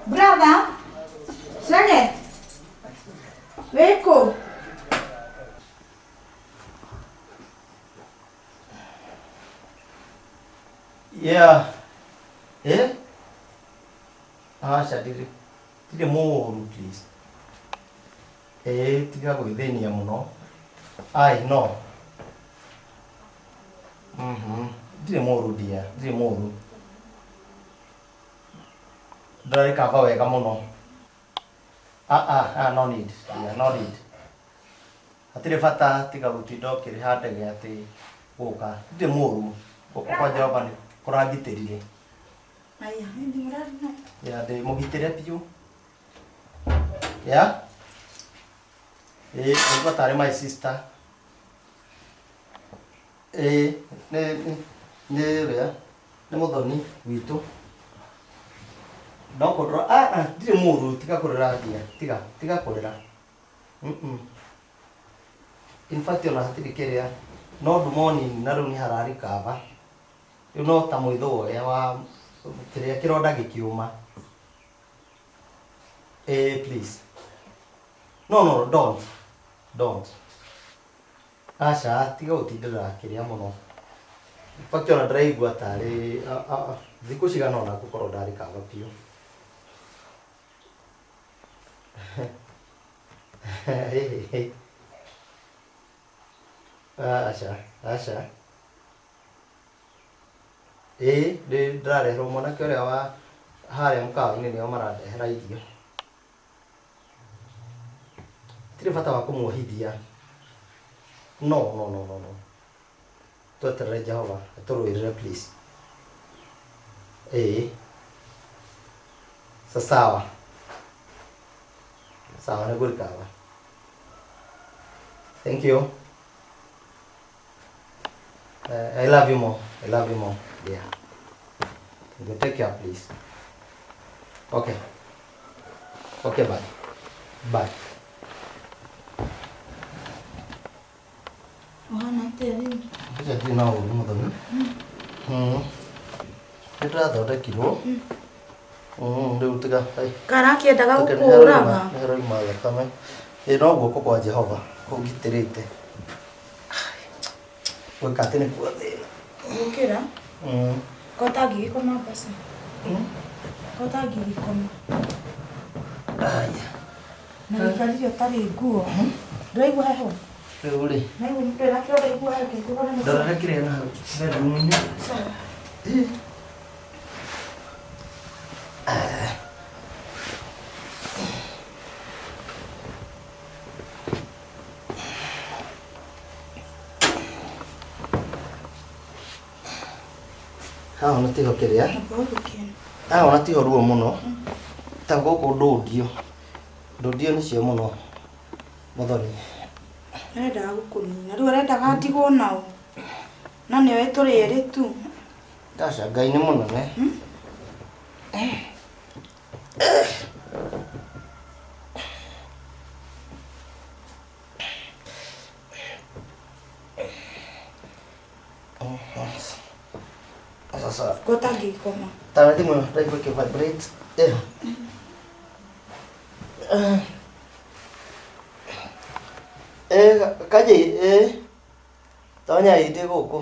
Brother, Shage, Weko. Yeah. Eh? Ah, Shadiri. Tire more, please. Eh, tiga gwithĩnia mũno. Ai, no. Mhm. Ndirĩ mũru dia, ndirĩ mũru. Ndĩrarĩkaba wega mũno. Ah, ah, ah, no need. Yeah, no need. Hatirĩ bata tiga gũtinda ũkĩrĩha ndege atĩ gũka. Ndirĩ mũru. Guoko kwa Jehova nĩ kũrangitĩrire. Aya, hindi mũrarĩ. Ya, ndĩ mũgitĩre biũ. Ya? Eh, nĩguo tarĩ my sister. Eh, nĩ nĩ ũrĩa nĩ mũthoni witũ. No kũndora ah ah ndirĩ mũru tiga kũrĩra nginya tiga tiga kũrĩra. In fact ona hatirĩ kĩrĩa no ndumo nini na rĩu nĩ hararikaba. Rĩu no ta mwĩthũa ũrĩa wa kĩrĩa kĩronda gĩkĩũma. Eh, please. No, no, don't. Don't. Aca, tiga gũtindĩra kĩrĩa mũno. In fact ona ndĩraigua tarĩ thikũ cigana ũna ngũkorwo ndarĩkaba biũ. Aca, aca. Ĩĩ, ndĩrareherwo mwanake ũrĩa wa harĩa mũkawa-inĩ nĩo marandehera irio. Hatirĩ bata wa kũmuohithia. No, no, no, no, no. Tweterere Jehova atũrũĩrĩre please. Ĩĩ. Sawa. Sawa, nĩngũrikaba. Thank you. I love you more. I love you more. Yeah. You take care, please. Okay. Okay, bye. Bye. Ũcio ndirĩ na ũru mũthoni. Nĩ ndĩrathondekirwo. Rĩu tiga. Karakĩendaga gũkũraga. Nĩ haroima thakame. Ĩ no guoko kwa Jehova kũngitĩrĩte. Gwĩka atĩ nĩ kuo thĩna. Gũkĩra. Kota ngigĩkoma mbaca. Kota ngigĩkoma. Aya. Na gĩikarire ũtarĩ nguo. Ndũraigua heho? Rĩu rĩ. Naigua ndĩrakĩra ũraigua heho kĩngĩkorwo nĩ Ndorera kĩrĩa na hau bedroom-inĩ. Sawa. Haha ona tiho kĩrĩa. Haha ona tiho ruo mũno. Ta gũkũ ndũndio. Ndũndio nĩcio mũno mũthoni. Arendaga gũkũnina. Rĩu arendaga ndigwo nao. Na nĩwe tũrĩ erĩ tu. Aca Ngai nĩ mũnene. Sasa. Kota ngigĩkoma. Tara thimũ ĩno ndaigua ĩkĩ vibrate. Kaji tonya ndĩ gũkũ.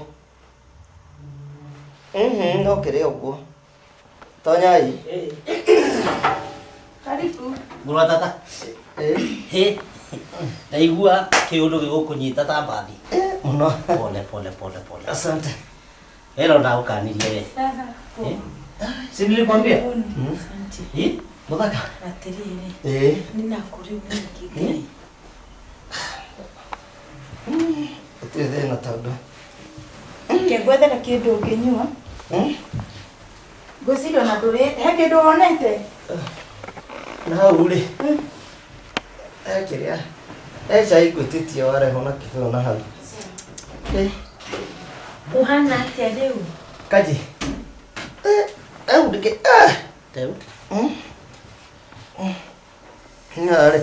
No kĩrĩ ũguo. Tonyai. Karibu. Mũrũ wa tata. Hĩ. Ndaigua kĩũndũ gĩgũkũnyita ta mbathi. Mũno. Pole pole pole pole. Asante. Hero ndagũkanirie we. Si nilikwambia? Asante. Mũthaka. Atĩrĩrĩ. Nĩ nakũrĩ nyingĩ Ngai. Gũtirĩ thĩna tondũ. Kĩngwethera kĩndũ ũngĩnyua. Ngwĩciria ona ndũrĩte. He kĩndũ wonete? Na hau rĩ. He kĩrĩa. He cai ngwĩtĩtie warehwo na kĩbũyũ na hau. Ũhana atĩa rĩu? Kaji. Ndĩkĩ. Rĩu. Nyarĩ.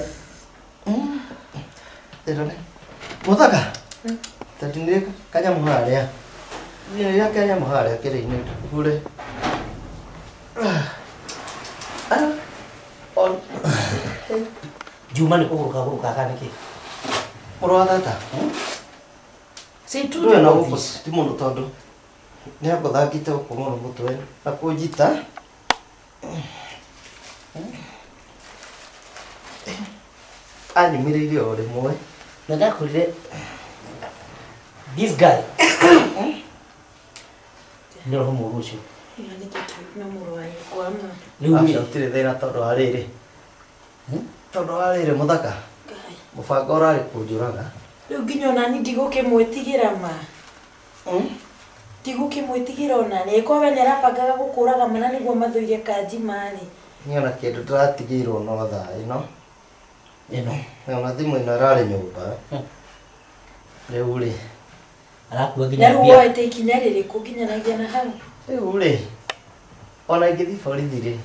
Ĩrore. Mũthaka. Tatinĩria kanyamũ harĩa. Tinĩria kanyamũ harĩa kĩrĩa-inĩ hure. Juma nĩ kũgũrũka gũrũka kana nĩkĩ? Mũrũ wa tata. Ndũrĩ na gũkũ ti mũno tondũ nĩ angũthangĩte gũkũ mũno mũtwe na kũnjita. Anyumĩrĩire o rĩmwe. Na ndakwĩrire this guy nĩ roho mũũru ũcio. Na mũrũ wa nyũkwa ma. Rĩu Aca gũtirĩ thĩna tondũ wa rĩrĩ. Tondũ wa rĩrĩ mũthaka. Mũbango ũrarĩ kũnjũraga. Rĩu nginya ona niĩ ndigũkĩmwĩtigĩra ma. Ndigũkĩmwĩtigĩra ona nĩ ĩkorwo we nĩarabangaga gũkũraga mana nĩguo mathũire kanji marĩ. Niĩ ona kĩndũ ndĩratigĩirwo no thaa ĩno. Ĩno. Ona thimũ ĩno ĩrarĩ nyũmba. Rĩu rĩ. Arakua nginya Na rĩu mbia. woete ikinya rĩrĩkũ nginyanagia na hau? Rĩu rĩ. Ona ingĩthiĩ borithi rĩ.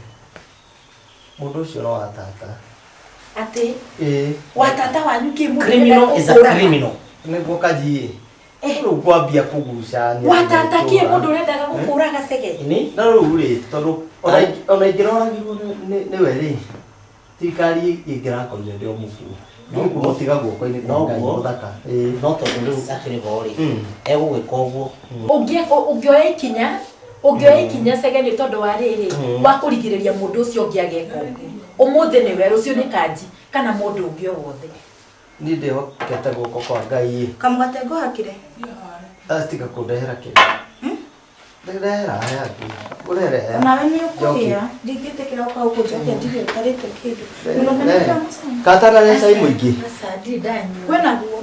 Mũndũ ũcio no wa tata. Atĩ? Ĩĩ. Wa tata wanyu kĩ mũndũ Criminal is a criminal. Nĩguo kaji. Rĩu kwambia kũgucania. Wa tata kĩ mũndũ ũrendaga gũkũraga cege? Nĩ? Na rĩu rĩ tondũ ona ingĩroragirwo nĩwe rĩ. Thirikari ĩngĩrakorire ndĩ o mũkuũ. Noguo tiga guoko-inĩ kwa Ngai mũthaka. No tondũ rĩu akĩrĩ ho rĩ. Egũgĩka ũguo. Ũngĩoya ikinya, ũngĩoya ikinya cege nĩ tondũ wa rĩrĩ, wa kũrigĩrĩria mũndũ ũcio ũngĩ ageka ũguo. Ũmũthĩ nĩwe, rũciũ nĩ kanji kana mũndũ ũngĩ o wothe. Niĩ ndĩhokete guoko kwa Ngai. Kamũgate ngũhakĩre? Tiga kũndehera kĩndũ. Ndehera haya angĩ. Ũrehe. Nawe nĩ ũkũhĩa. Ndingĩtĩkĩra ũka gũkũ njoke ndirĩ ũtarĩte kĩndũ. Mũrũme nĩ ndĩramũcama. Katana nĩ cai mũingĩ. Aca ndirĩ ndanyua. Kwĩna guo.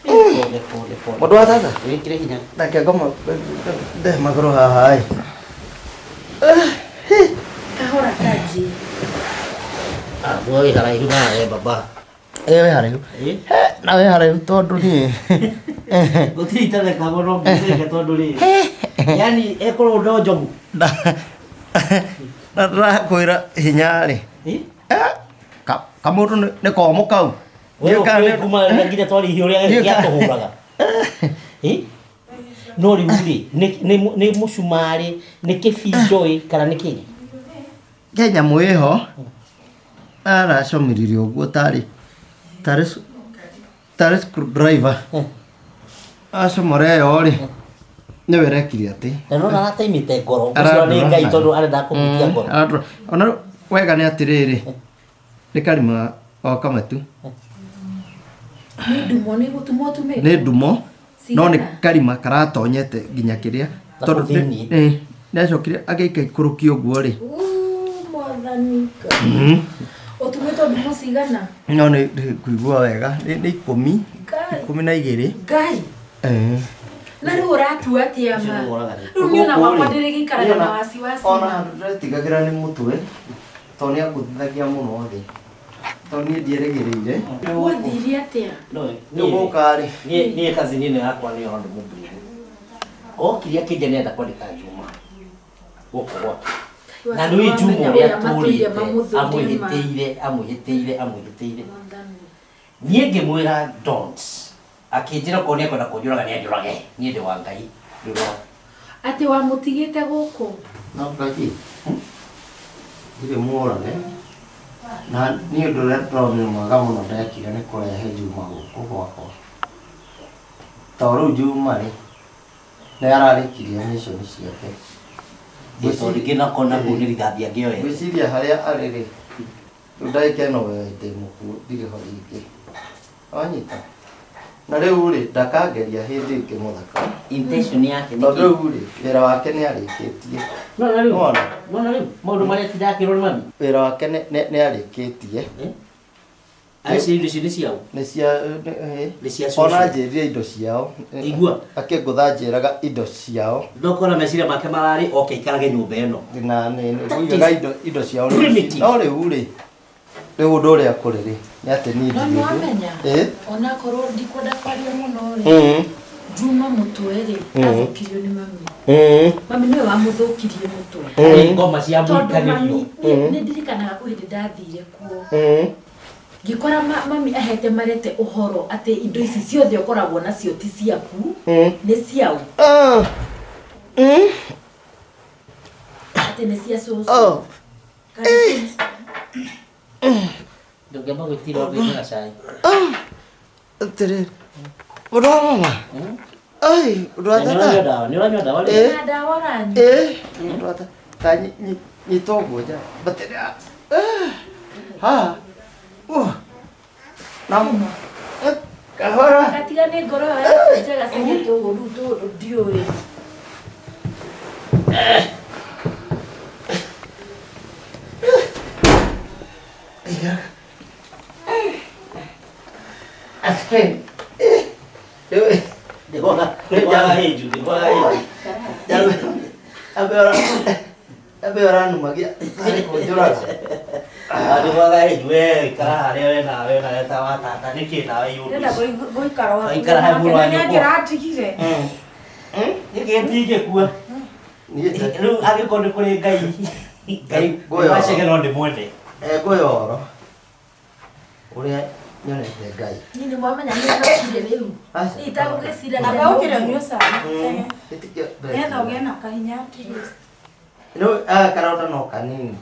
Pole pole pole. Mũndũ wa tata. Wĩkĩre hinya. Reke ngoma ndehe magũrũ haha ĩ. Kahora kanji. Guo wĩ haraihu nawe baba. Ĩ wĩ haraihu. Na wĩ haraihu tondũ niĩ. Gũtirĩ itatheka mũno ngĩtheke tondũ rĩ. Yaani ekorwo ndo njogu. Na ndĩrakwĩra hinya rĩ. Kamũndũ nĩ komũ kau. Wewe kuma nginya twari ihiũ rĩa gĩatũhũraga. No rĩu rĩ nĩ mũcumarĩ nĩ kĩbinjo kana nĩ kĩ Ke nyamũ ĩho aracomiririe ũguo tarĩ screwdriver acomora ĩyo rĩ nĩwe rekire atĩ na nona arataimĩte ngoro ũcio nĩ Ngai tondũ arenda kũhutia ngoro ona wega nĩ atĩrĩrĩ nĩ karima o kamwe tu nĩ ndumo nĩ gũtumwo tumĩtwo nĩ ndumo no nĩ karima karatonyete nginya kĩrĩa tondũ nĩacokire agĩika ikũrũkia ũguo rĩ mwathani ũtumĩtwo ndumo cigana no nĩ kũigua wega nĩ 10 12 Ngai na rĩu ũratua atĩa ma rĩu niĩ ona gwakwa ndĩrĩgĩikaraga na wasiwasi ona handũ ndĩretigagĩra nĩ mũtwe tondũ nĩangũthithagia mũno thĩ tondũ niĩ ndierĩgĩrĩire gwathire atĩa rĩu gũka rĩ niĩ kazini ĩno yakwa nĩyo handũ mũmbũire okire akĩnjia nĩenda kwandĩka Juma gũkũ gwake na nĩ Juma ũrĩa tũrĩte amwĩhĩtĩire niĩ ngĩmwĩra don't akĩnjĩra okorwo nĩekwenda kũnjũraga nĩanjũrage niĩ ndĩ wa Ngai rĩu atĩ wamũtigĩte gũkũ no Ngai ndirĩ mũrage na niĩ ũndũ ũrĩa ndĩronire mwega mũno ndekire nĩ kũrehe Juma gũkũ gwakwa tondũ rĩu Juma rĩ nĩ ararĩkirie mission ciake tondũ rĩngĩ nakona kũu nĩ rithathi angĩoete ngwĩciria harĩa arĩ rĩ rĩu ndagĩka ĩno we ndĩ mũkuũ ndirĩ ho rĩngĩ wanyita na rĩu rĩ ndakangeria hĩndĩ ĩngĩ mũthaka intention yake tondũ rĩu rĩ wĩra wake nĩ arĩkĩtie nona rĩu maũndũ marĩa tindakĩrwo nĩ mami wĩra wake nĩ arĩkĩtie aici indo icio nĩ ciao nĩ cia nĩ cia cũcũ ona njĩrire indo ciao igua akĩngũtha njĩraga indo ciao ndokora meciria make mararĩ oke ikarage nyũmba ĩno na nĩ nguigaga indo ciao no rĩu rĩ rĩu ũndũ ũrĩa kũrĩ rĩ nĩ atĩ niĩ ndirĩ ũndũ onakorwo ndikwenda kwaria mũno rĩ Juma mũtwe rĩ athũkirio nĩ mami mami nĩwe wamũthũkirie mũtwe ngoma cia mũikanĩrio nĩ ndirikanaga kwĩ hĩndĩ ndathire kuo ngĩkora mami ahete marete ũhoro atĩ indo ici ciothe ũkoragwo nacio ti ciaku nĩ ciao atĩ nĩ cia cũcũ ndũngĩamba gwĩtira ũngĩnyua cai atĩrĩrĩ ũndũ wa mama ai ũndũ wa tata nĩ ũranyua ndawa rĩ na ndawa ũranyua ũndũ wa tata nyita ũguo nja batĩrĩ haha na kahora gatiga nĩ ngoro ĩyo njega cege tũgũ rĩu tũndũ ndiũĩ ambe ũranumagia tarĩ kũnjũraga ndĩgwaga hĩnju we ikara harĩa we nawe nawe ta wa tata nĩkĩ nawe ndĩrenda gũikara o Ikara he mũrũ wa hakuhĩ nake nĩ angĩratigire nĩkĩ ndingĩkua rĩu angĩkorwo nĩ kũrĩ Ngai Ngai wacege no ndĩmwende ngũya ũhoro ũrĩa nyonete Ngai niĩ nĩ mwamenya nĩ ndokire rĩu niĩ itagũgĩciragia amba ũkĩre ũnyue cai nĩgetha ũgĩe na kahinya at least rĩu karonda no kanini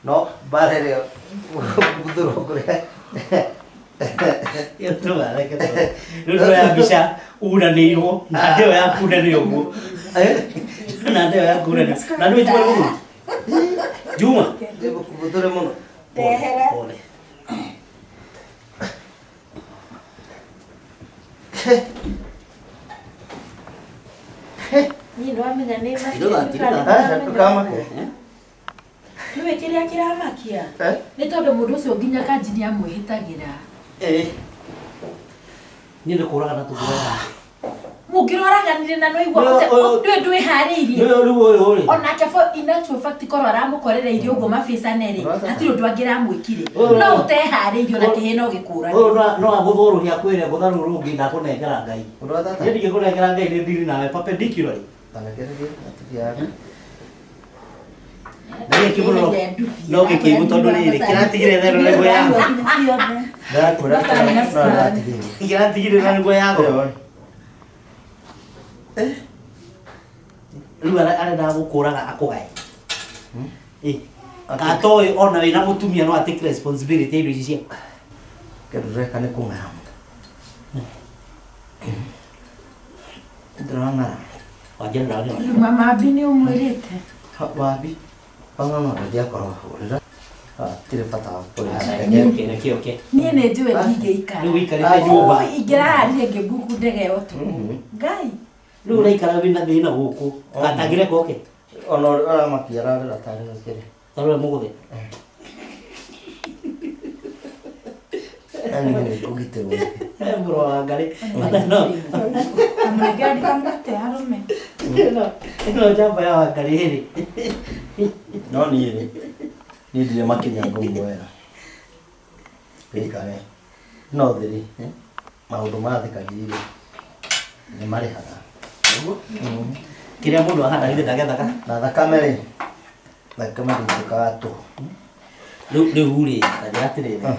no mbara ĩrĩa gũthũrwo kũrĩa rĩu tũroya mbica unanĩirwo na ndĩyo yakunanĩire ũguo na ndĩyo yakunanĩire na nĩ wĩtwa rũguru Juma ndĩgũkũgũthũre mũno ndehera pole niĩ nĩwamenya nĩ ndũkamake nĩwe kĩrĩa kĩramakia nĩ tondũ mũndũ ũcio nginya kanji nĩ amwĩhĩtagĩra niĩ nĩ kũraga na tũkũraga mũngĩroraganire na noigua ndũĩ ndwĩharĩirie rĩu ũyũ rĩ onake for in actual fact korwo aramũkorereirie ũguo mabĩcane rĩ hatirĩ ũndũ angĩramwĩkire no ũteharĩirie ona kĩhĩ no gĩkũrage ũyũ no agũthwo rũhĩa kwĩre ngũtha rũrũ rũngĩ ndakũnengera Ngai niĩ ndingĩkũnengera Ngai nĩ ndiri nawe perpendicularly na gĩkĩ mũno no gĩkĩigũ tondũ rĩrĩ kĩratigire therũ nĩguo yago Ndĩrakwĩra kĩratigire kĩratigire nĩguo yago Rĩu arenda gũkũraga akũgae. Katoĩ ona wĩna mũtumia no atake responsibility indo ici ciaku. Kĩndũ ndĩreka nĩ kũng'ara. Ndĩrang'ara. Wanjĩra ndawa. Rĩu mama Abi nĩ ũmwĩrĩte? Wabi. Mama ndiakorwo ahũrĩra. Hatirĩ bata wa kũrĩha. Reke oke. Niĩ nĩ njũĩ ndingĩikara. Rĩu ũikarĩte nyũmba. Ingĩrararire ngĩmbuku ndege ũtukũ. Ngai. Rĩu ũraikara wĩna thĩna gũkũ. Gatangĩreka oke. Ona ũrĩa ũramakia ararĩra tarĩ na kĩrĩa. Tarora mũgũthe. Yaani nĩ kũgitĩrwo. Mũrũ wa Ngarĩ. No. Kamũrenge ndikamũgate arũme. Ĩno njamba ya Wangarĩ rĩ. No niĩ rĩ, niĩ ndirĩ makinya ngũmuoera. Wĩikare. No thĩrĩ, maũndũ ma thikagiri rĩ, nĩ marĩhaga. Kĩrĩa mũndũ ahanda githĩ ndagethaga. Na thakame rĩ, thakame ndĩtuĩkaga tũhũ. Rĩu rĩ, ta njĩra atĩrĩrĩ.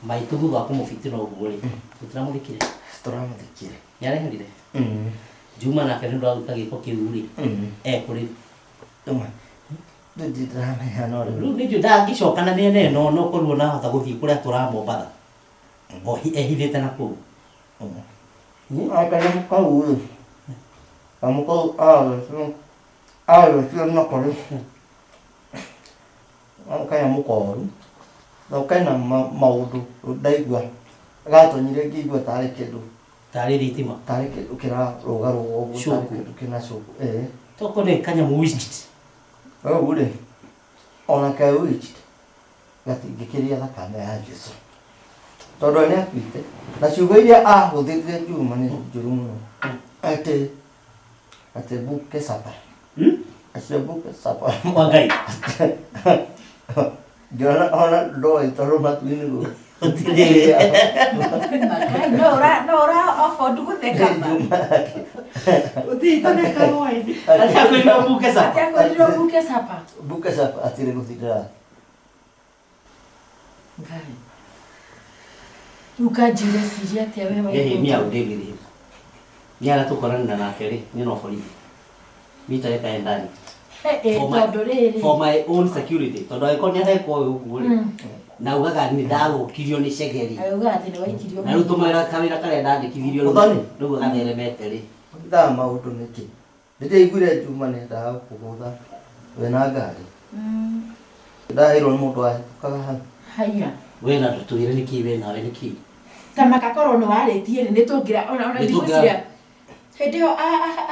Maitũ thutha wa kũmũbitina ũguo rĩ, tũtiramũthikire. Tũramũthikire. Nĩareherire? Juma nake nĩ ũndũ wa gwĩka gĩko kĩu rĩ, ekũrĩ. Juma. Ndĩramenya no rĩu. Rĩu nĩ njũĩ ndangĩcoka na mĩena ĩno no korwo nahota gũthiĩ kũrĩa tũramombatha. Ehithĩte na kũu. Kanyamũ kau rĩ, kanyamũ kau arĩcio nako rĩ, kanyamũ koru. Na kena maũndũ ndaigua gatonyire ngĩigua tarĩ kĩndũ. Tarĩ thitima. Tarĩ kĩndũ kĩrarũgarũga ũguo, tarĩ kĩndũ kĩna cuku. Toko nĩ kanyamũ witched. Rĩu rĩ, ona ke witched gatingĩkĩria thakame ya Jesũ. Tondũ nĩ akuĩte. Na ciugo iria ahũthĩrire Juma nĩ njũru mũno. Atĩ buke sapa. Atĩ buke sapa. Wa Ngai. Ngĩona ona ndoĩ tondũ matu-inĩ gũkũ. No ũra afford gũtheka ma. Ũthiĩte theka hwaĩ-inĩ. Atĩ akwĩrirwo buke sapa. Atĩ akwĩrirwo buke sapa. Buke sapa atirĩ gũthindĩra. Ngai. Ũkanjĩra ciria atĩa we wa. Ĩĩ mia David. Nĩ aratũkoranĩra nake rĩ, nĩ no borithi. Mita reka ndani. Tondũ rĩrĩ. For my own security. Tondũ angĩkorwo nĩ arekwo ũguo rĩ. Na ugaga nĩ ndathũkirio nĩ cegeri. Augaga atĩ nĩ waikirio. Na rĩu tũmawĩra kawĩra karĩa ndandĩkithirio rĩu gatheremete rĩ. Ũhithaga maũndũ nĩkĩ? Nĩndĩaiguire Juma nĩendaga gũkũgũtha wĩna ngari. Ndaheirwo nĩ mũndũ wahĩtũkaga hau. Haiya. We na tũtwĩre nĩkĩ we nawe nĩkĩ? Ta makakorwo nĩ warĩtie rĩ, nĩ tũngĩra ona ndigwĩciria. Hĩndĩ ĩyo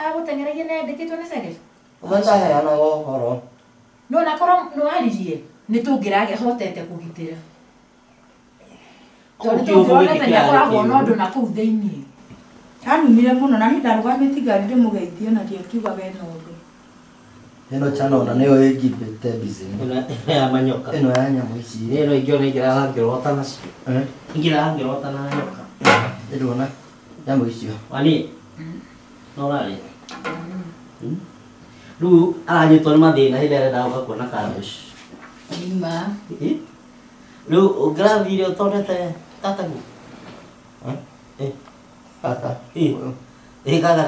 agũteng'eragia nĩ andĩkĩtwo nĩ cegeri. Ũguo ndaheanaga ũhoro. No onakorwo nĩ waririe, nĩ tũngĩrahotete kũgitĩra. Tondũ tũngĩronete nĩ akoragwo na ũndũ na kũu thĩiniĩ. Anumire mũno na niĩ ndarũgamĩtie ngari ndĩmũgeithie na ndiakiugaga ena ũndũ. Ĩno channel ona nĩyo ĩngibĩte busy. Ĩno ya manyoka. Ĩno ya nyamũ ici. Ĩno ingĩona ingĩrahangĩrota nacio. Ingĩrahangĩrota na nyoka. Ĩndona nyamũ icio. Wani. No ũrarĩa. Rĩu aranyitwo nĩ mathĩna hĩndĩ ĩrĩa arenda gũka kuona kambĩ. Nĩma. Rĩu ũngĩrathire ũtonete tataguo? Tata. Ĩ kana.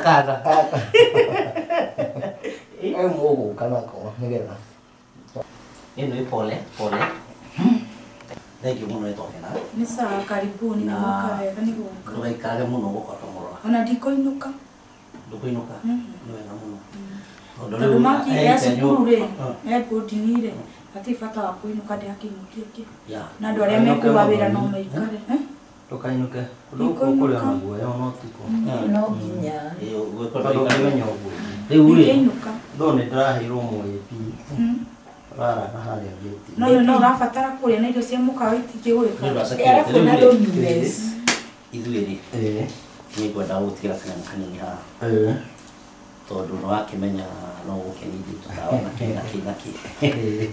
Ĩ mũgũka nako nĩgetha. Ĩno ĩ pole pole. Thank you mũno nĩ twakena. Nĩ sawa, karibuni na mwaka wega nĩ gũka. Ndũgaikarage mũno gũka ũkamũrora. Ona ndikũinũka. Ndũkũinũka? Nĩ wega mũno. Tondũ makinya cukuru rĩ, e boarding rĩ, hatirĩ bata wa kũinũka ndĩrakĩinũkia kĩ. Na andũ arĩa mekuga wĩra no maikare. Ndũkainũke. Ũndũ ũkũrĩa na guoya ona ũtukũ. No nginya. Tondũ ũngĩmenya ũguo. Rĩu rĩ. Ndingĩinũka. No nĩ ndĩraheirwo mũĩpi. Ũraraga harĩa gate. No no ũrabatara kũrĩa na irio cia mũkawa itingĩgwĩka. Arabu na loneliness. Ithuĩ rĩ. Nĩ ngwenda gũgũtigĩra kanyamũ kanini haha. Tondũ nĩ wakĩmenya no gũkenithia tũtawa na kĩ na kĩ na kĩ.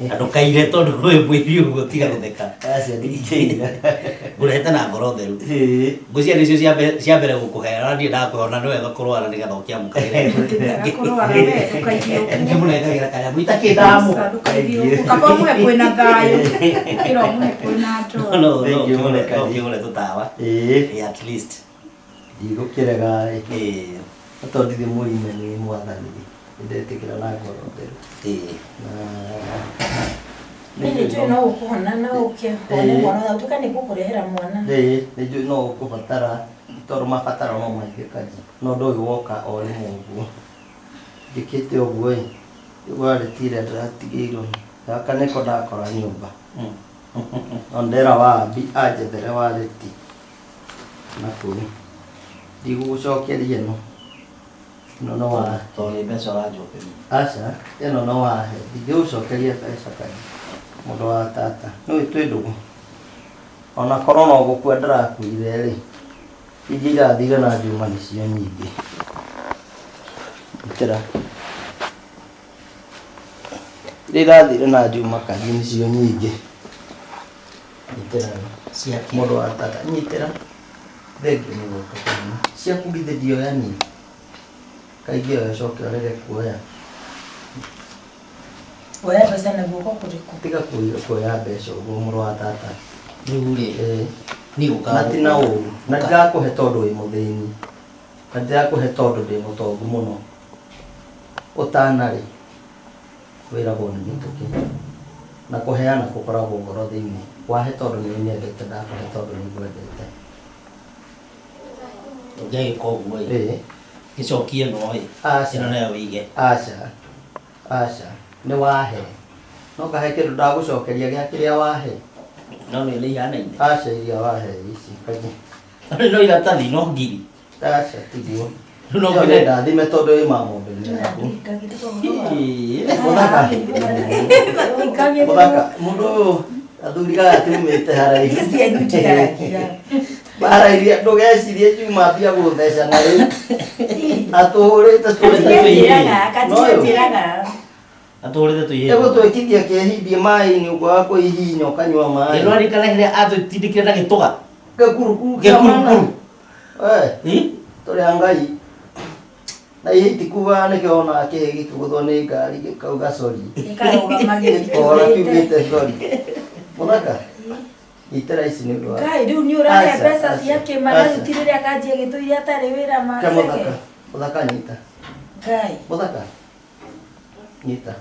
Na ndũkaire tondũ wĩ mũibi ũguo tiga gũtheka. Acio ndingĩira. Ngũrehete na ngoro theru. Ngwĩciria nĩcio cia mbere gũkũhe na niĩ ndakũhe ona nĩ wega kũrwara nĩgetha ũkĩamũkagĩre. Kũrwara we ndũkaigie ũguo. Ngĩmũnengagĩra kanyamũ itakĩndamũ. Ndũkaigie ũguo. Kaba ũmũhe kwĩna thayũ. Gũkĩra ũmũhe kwĩna ndoa. No no ũkĩgũre tũtawa. At least. Ndigũkĩrega ĩ. Tondũ ndirĩ mũrime nĩ mwathani nĩndetĩkĩra na ngoro theru. Na nĩ njũĩ no ũkũhona na ũke wone mwana na ũtuĩka nĩ ngũkũrehera mwana. Ĩĩ nĩ njũĩ no ũkũbatara tondũ mabataro no maingĩ kaji. No ũndũ ũyũ woka o rĩmwe ũguo. Njĩkĩte ũguo ĩ warĩti ĩrĩa ndĩratigĩirwo gaka nĩko ndakora nyũmba. No ndera wambi anjethere warĩti na kũu ndigũgũcokeria ĩno. Ĩno no wahe. Tondũ nĩ mbeca ũranjokeria. Aca ĩno no wahe ndingĩgũcokeria mbeca kaji mũndũ wa tata nĩũĩ twĩ ndũgũ ona korwo no gũkua ndĩrakuire rĩ ingĩ irathire na Juma nĩcio nyingĩ. Nyitĩra iria irathire na Juma kaji nĩcio nyingĩ. Nyitĩra mũndũ wa tata nyitĩra thengio nĩ gũka kũnene ciaku githĩ ndioya niĩ kaingĩ oya ũcoke ũrege kuoya. Woya mbeca na guoko kũrĩkũ? Tiga kuoya mbeca ũguo mũrũ wa tata. Rĩu rĩ niĩ gũka na ti na ũru na ndirakũhe tondũ wĩ mũthĩni na ndirakũhe tondũ ndĩ mũtongu mũno. Ũtana rĩ wĩragwo nĩ mĩtũkĩ na kũheana gũkoragwo ngoro thĩinĩ. Wahe tondũ nĩ ũnyendete ndakũhe tondũ nĩ ngwendete. Ũngĩagĩka ũguo ĩ gĩcokie ĩno ĩ Aca. ĩno nayo wĩige. Aca aca nĩ wahe no ngahe kĩndũ ndagũcokeria gĩa kĩrĩa wahe. No nĩ ihanaine. Aca iria wahe ici kaji. No iratathi no ngiri. Aca tiguo. Rĩu no Ĩyo ngire nĩ ndathime tondũ ĩ mamombe-inĩ yaku. Mũthaka. Mũthaka mũndũ ũyũ athuri gaya tumĩte haraihu. Cianyu ndigaragia. Mbara iria ndũgecirie Juma ambia gũtheca na rĩu atũhũrĩte Katinjĩraga, katinjĩraga. Atũhũrĩte tũihĩndĩ. Egũtwĩkithia kĩhindie maĩ-inĩ ũguo wa kũhihinya ũkanyua maĩ. Nĩ ũraririkana rĩrĩa atũtindĩkire na gĩtũga? Gĩkurukuru. Gĩkurukuru. Ĩĩ. Tũrĩ a Ngai. Na ihe itikuaga nĩkĩo ona kĩhĩ gĩkĩgũthwo nĩ ngari gĩkauga sorry. Gĩkarũgama Gĩkora gĩtũrĩte. kiugĩte sorry. Mũthaka. Nyitĩra ici nĩ ũndũ wa. Ngai rĩu nĩ ũrahe Aca, mbeca aca, ciake mana aca. rĩu ti rĩrĩa kanjia gĩtũire atarĩ wĩra Ke maceke. mũthaka. Mũthaka nyita. Ngai. Mũthaka. Nyita.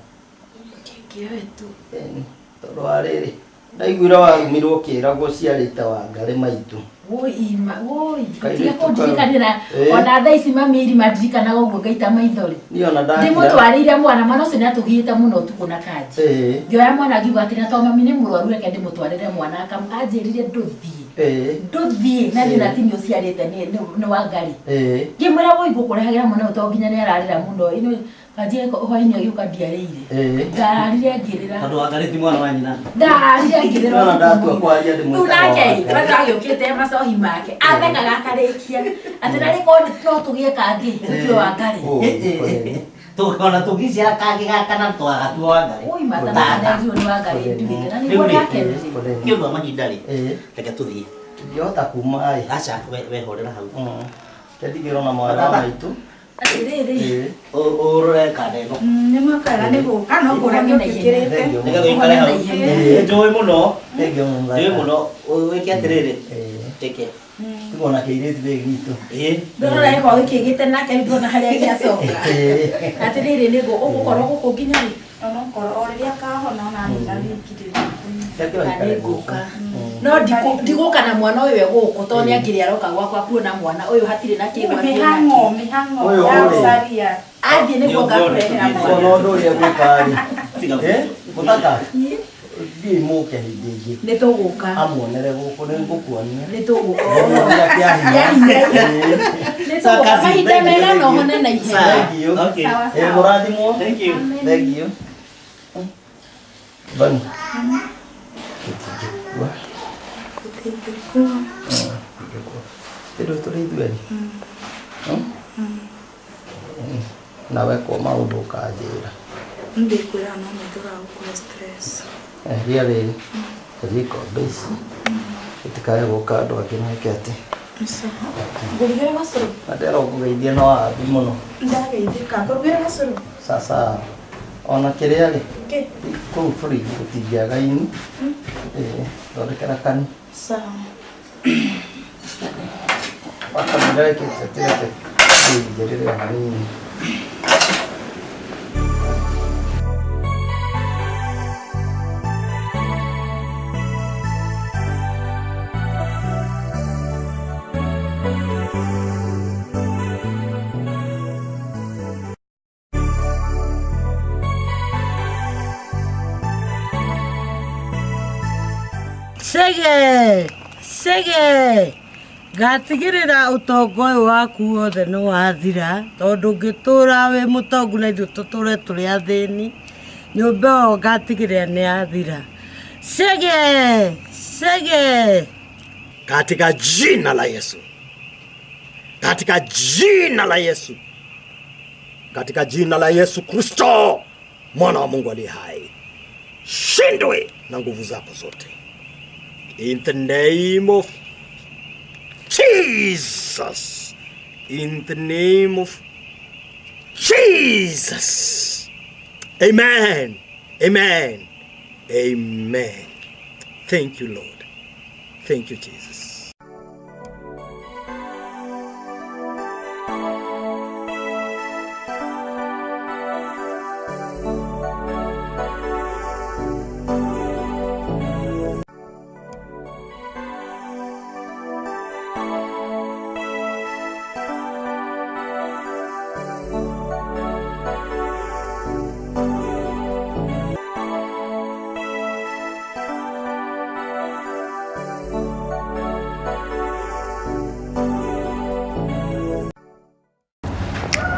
Kĩoe tu. Ĩni tondũ wa rĩrĩ ndaiguire warumirwo ũkĩragwo ciarĩte Wangarĩ maitũ. Woi ima woi Kairĩtu tiga kũndirikanĩra Ĩĩ. ona thaa ici mami irima ndirikanaga ũguo ngaita maithori. Niĩ ona ndakira. Ndĩmũtwarĩire mwana mwana ũcio nĩatũgiĩte mũno ũtukũ na kanji. Ĩĩ. Ngĩoya mwana ngiuga atĩ na to mami nĩ mũrwaru reke ndĩmũtwarĩre mwana anjĩrire ndũthiĩ. Ĩĩ. Ndũthiĩ na niĩ na ti nĩ ũciarĩte nĩ Wangarĩ. Ĩĩ. Ngĩmwĩra woi ngũkũrehagĩra mwana ũyũ tondũ nginya nĩararĩra mũno. Ĩno kanji hwainĩ agĩũka ndiarĩire. Ĩĩ. Ndararire ngĩrĩra. Tondũ Wangarĩ ti mwana wa nyina. Ndararire ngĩrĩra. Ona ndatua kwaria ndĩmwĩtaga Rĩu nake Wangarĩ. kwanza agĩũkĩte macohi make athekaga akarĩkia atĩ narĩ korwo no tũgĩe kangĩ tũtue Wangarĩ. Ona tũngĩciara kangĩ gaka na twagatua Wangarĩ. Oi matanakanairio nĩ Wangarĩ nduĩte na nĩguo ndakenire. Nĩ ũndũ wa mahinda rĩ reke tũthiĩ. Ndingĩhota kuma ĩ. Aca we horera hau. Ndigĩrwo na mwana wa maitũ. Atĩrĩrĩ. Ũrore kanda ĩno. Nĩ mwakaga nĩ gũka no kũrĩa ũkĩkĩrĩte. Nĩgetha ũikare hau. Njũĩ mũno. Thengio mũno. Njũĩ mũno. Wĩke atĩrĩrĩ. Teke. Tigwo na kĩirĩtu gĩkĩ gitũ. Ĩĩ. Ndũrora gĩkorwo gĩkĩgĩte nake rĩu ndũrona harĩa gĩacoka. Atĩrĩrĩ nĩ ũgũkorwo gũkũ nginya rĩ? Onokorwo o rĩrĩa akahona ona nina wiki rĩ. Nĩngũka. No ndigũka na mwana ũyũ egũkũ tondũ nĩangĩrĩ aroka gwakwa kuona mwana ũyũ hatirĩ na kĩgwa. Mĩhang'o mĩhang'o Ũyũ ya rĩ. gũcaria. Athiĩ nĩguo ngakũrehera mwana. Ona ũndũ ũrĩa gwĩka rĩ. Mũthaka. Thiĩ mũke hĩndĩ ĩngĩ. Nĩ tũgũka. Amuonere gũkũ nĩ ngũkuonia. Nĩ tũgũka. Ngũmuonia kĩa hinya. Nĩ tũgũka. Mahinda mega no hone na ihenya. Thank you. Okay. Sawa Ĩ sawa. mũrathimwo. Thank you. Thank you. Bani. Tũtingĩkua. Tũtingĩkua. Tũtingĩkua. Tondũ tũrĩ ithuerĩ. Na wekwo maũndũ ũkanjĩra. Ndĩkwĩra no nĩ tũragũkua stress. Eheria rĩrĩ. Eheria ikombe ici. Itikae gũka andũ angĩ meke atĩ. Ngũrugĩre gacũrũ. Na ndĩrera ũkũgeithia no wambi mũno. Ndageithĩka. Ngũrugĩre gacũrũ. Sasa ona kĩrĩa rĩ Kĩ? kũu fridge gũtingĩaga ini. Ĩĩ, thondekera kani. Sawa. Wakamũrekete tireke. Ngĩkĩigĩrĩre hanini. Chege, chege, ngatigĩrĩra ũtonga ũyũ waku wothe nĩ wathira tondũ ũngĩtũra wĩ mũtongu na ithuĩ tũtũre tũrĩ athĩni nyũmba ĩyo ngatigĩrĩra nĩ yathira. Chege, chege. Katika jina la Yesu, katika jina la Yesu, katika jina la Yesu Kristo mwana wa Mungu aliye hai, shindwe na nguvu zako zote. In the name of Jesus, in the name of Jesus. Amen, amen, amen. Thank you, Lord. Thank you, Jesus.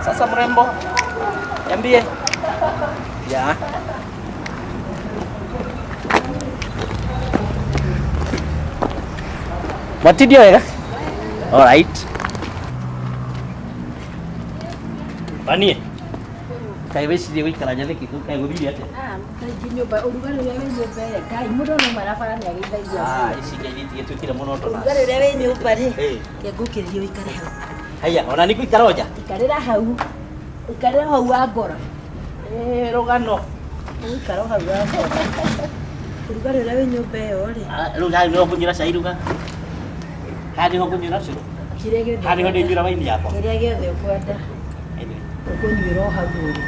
Sasa mrembo, niambie. Ya. Matidio wega? All right. Banie. Kai wecirie gũikara nyathĩki kai gũthiĩ atĩa? Ah, kaingĩ nyũmba ũrugarĩ ũrĩa wĩ nyũmba ĩ, Ngai mũndũ no marabara nĩ ageithagia. Ah, ici ngai itigĩtuĩkire mũno tondũ. Ũrugarĩ ũrĩa wĩ nyũmba rĩ, ke ngũkĩrĩrie ũikare hau. Haya, ona nĩ ngũikara o nja? Ikarĩra hau. Ikarĩra hau wa ngora. Eh, rũgano. Ũikara hau wa ngora. Ũrugarĩ ũrĩa wĩ nyũmba ĩyo rĩ. Rĩu haha nĩho ngũnyuĩra cai ruga. Haha nĩho ngũnyuĩra cũrũ. Kĩrĩa gĩothe. Haha nĩho ndĩnyuĩra waini yakwa. Kĩrĩa gĩothe ũkwenda. Ũkũnyuĩra o hau ũrĩ.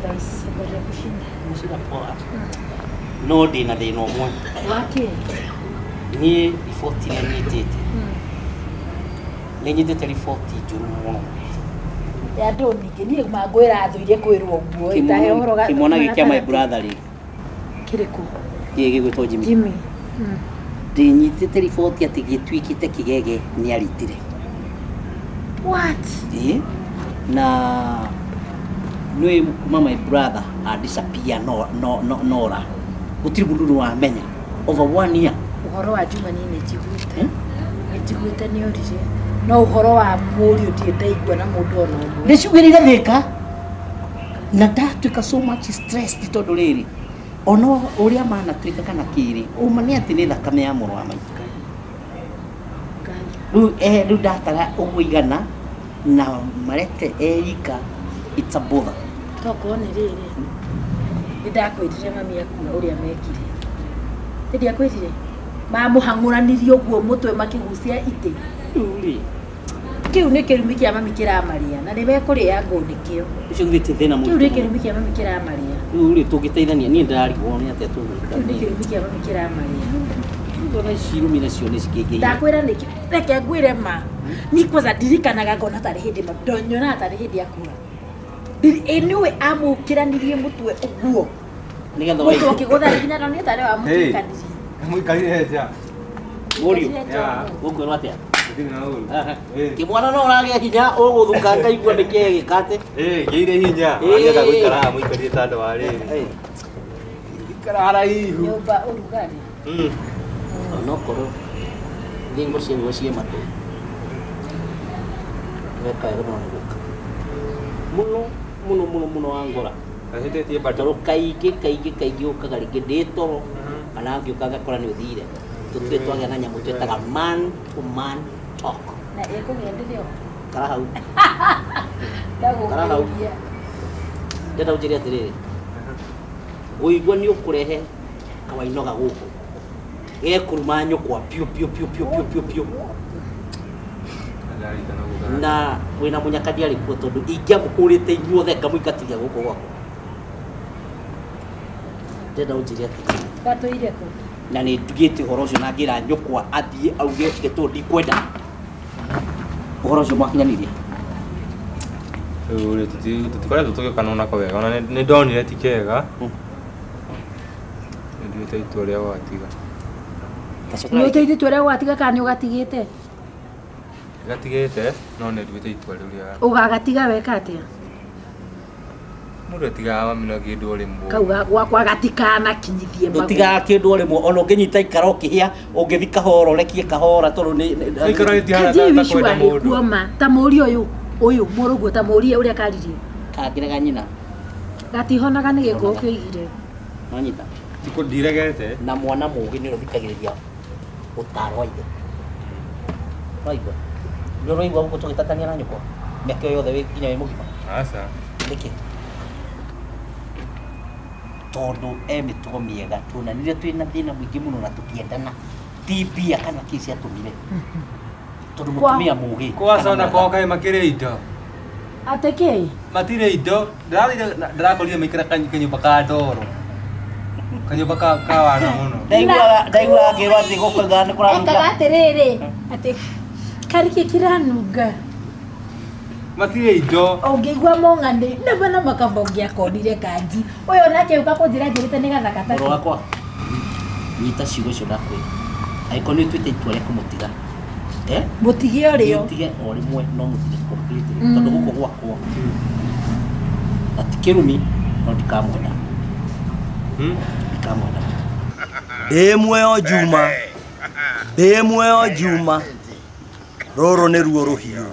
Thaa ici ngoja gũcinda. Gũcinda poa. No ndĩna thĩna ũmwe. Wakĩ? Niĩ riboti iria nyitĩte. Nĩ nyitĩte riboti njũru mũno. Ya andũ ningĩ niĩ mangwĩra thũire kwĩrwo ũguo itahe ũhoro Kĩmwana gĩkĩ kĩa my brother rĩ. Kĩrĩkũ? Gĩkĩ gĩgwĩtwo Jimmy. Jimmy. Ndĩnyitĩte riboti atĩ gĩtuĩkĩte kĩgege nĩ aritire. What? Ĩĩ. Na nĩ kuma my brother a disappear no no no nora. Gũtirĩ mũndũ nĩ wamenya over 1 year. Ũhoro wa Juma niĩ nĩ njiguĩte. Nĩ njiguĩte nĩ orire. No ũhoro wa mũriũ ndirĩ ndaigua na mũndũ ona ũmwe. Ndĩciugĩrĩire thĩka na ndatuĩka so much stressed tondũ rĩrĩ ona ũrĩa manatuĩka kana kĩrĩ ũma nĩ atĩ nĩ thakame ya mũrũ wa maitũ. Rĩu rĩu ndatara ũguo igana na marete erika it's a bother. Tokorwo nĩ rĩrĩ nĩ ndakwĩrire mami akua ũrĩa mekire. Nĩ ndiakwĩrire mamũhang'ũranirie ũguo mũtwe makĩgucia itĩ. Rĩu rĩ kĩu nĩ kĩrumi kĩa mami kĩramarĩa na nĩ mekũrĩa ngũ nĩkĩo. Ũcio githĩ ti thĩna mũritũ. Kĩu nĩ kĩrumi kĩa mami kĩramarĩa. Rĩu rĩ tũngĩteithania niĩ ndĩrarigwo nĩ atĩa tũgwĩka. Kĩu nĩ kĩrumi kĩa mami kĩramarĩa. Ndona ici irumi nacio nĩ cikĩingĩhire. Ndakwĩra nĩkĩ reke ngwĩre ma. Ni kwanza ndirikanaga ngona tarĩ hĩndĩ ndonyonaga tarĩ hĩndĩ akua. Ĩ nĩwe amũkĩranirie mũtwe ũguo. Nĩgetha mũtwe ũkĩgũtha nginya ndonire tarĩ wamũtuĩkanirie. Mũikarire nja. Mũriũ. Gũkwĩrwo atĩa? Kĩmwana no ũragĩa hinya ũgũthũka ngaigua nĩkĩĩ gĩka atĩ. Ngĩire hinya. Nĩgetha gũikara haha mũikarire ta andũ a rĩrĩ. Ikara haraihu. Nyũmba ũrugarĩ. Onokorwo thingo ciaguo ciĩ matũ. Weka wega mũno nĩ gũka. Mũno mũno mũno mũno wa ngora. Ahĩtĩtie bado. Tondũ kaingĩ kaingĩ kaingĩ ũkaga rĩngĩ ndĩ toro kana ngĩũka ngakora nĩ ũthire. Tũtirĩ twagĩa na nyamũ twĩtaga man to man talk. Na ĩkũgĩa ndĩrĩ o. Kara hau. Kara hau. Ndĩrenda ũnjĩre atĩrĩrĩ. Ngũigua nĩ ũkũrehe kawainoga gũkũ. Gekũruma nyũkwa piũ piũ piũ piũ piũ piũ piũ. Na wĩna mũnyaka ndiarĩ kuo tondũ ingĩamũhũrĩte inyuothe ngamũingatithia gũkũ gwakwa. Ndĩrenda ũnjĩre atĩrĩrĩ. Gatũire kũ? Na nĩ ndugĩte ũhoro ũcio na ngĩra nyũkwa athiĩ auge ndeto ndikwenda. Ũhoro ũcio mwakinyanĩria. Rĩu rĩ tũtikoretwo tũgĩũkana nako wega ona nĩ ndonire ti kega. Nĩ nduĩte itua rĩa gũgatiga. Nĩ ũteithĩtie itua rĩa gũgatiga kana nĩ ũgatigĩte? Gatigĩte no nĩ nduĩte itua rĩu rĩa. Ũgagatiga weka atĩa? Mũndũ atigaga mami no kĩndũ o rĩmwe. Kau gwakwa gatikanakinyithie magũrũ. Ndũtigaga kĩndũ o rĩmwe ona ũngĩnyita ikara ũkĩhĩa ũngĩthi kahora ũrekie kahora tondũ nĩ Ikara rĩtihana Kanji ta wicu kwenda arĩ mũndũ. kuoma ta mũri ũyũ ũyũ mũrũguo ta mũrie ũrĩa karirie. Kangĩrega nyina. Gatihonaga nĩ gĩkũũ kĩoigire. Nwanyita. Tiko ndiregete. Na mwana mũũgĩ nĩ ũthikagĩrĩria ũtaro wa ithe. Waigua? Nĩ ũraigua gũkũ tũgĩtatania na nyũkwa? Mĩaka ĩyo yothe wĩ nginya wĩ mũgima? Aca. Nĩkĩ? Tondũ e mĩtugo mĩega tuonanire twĩna thĩna mũingĩ mũno na tũkĩendana. Ti mbia kana kĩ ciatũmire. Tondũ mũtumia mũũgĩ. Kwaca ona kwao kaĩ makĩrĩ indo. Atĩ kĩ? Matirĩ indo. Ndĩrathire ndĩrakorire maikara kanyũmba ka ndoro. Kanyũmba ka wana mũno. Ndaiguaga ngĩrwo atĩ gũkũ nĩ kũranunga. Ekaga atĩrĩrĩ atĩ karĩkĩ kĩranunga. Matirĩ indo. Ũngĩigua mong'anĩ na bana makamba ũngĩakonire kanji. Ũyũ nake ũka kũnjĩra njĩrĩte nĩ gathaka ta Mũrũ wakwa. Nyita ciugo icio ndakwĩra. Angĩkorwo nĩ ũtuĩte itua rĩa kũmũtiga. Mũtige o rĩo. Mũtige o rĩmwe no mũtige completely. Tondũ gũkũ gwakwa. Na ti kĩrumi no ndikamwenda. Ndikamwenda. Ndĩ muoyo Juma. Ndĩ muoyo Juma. Rũrũ nĩruo rũhiũ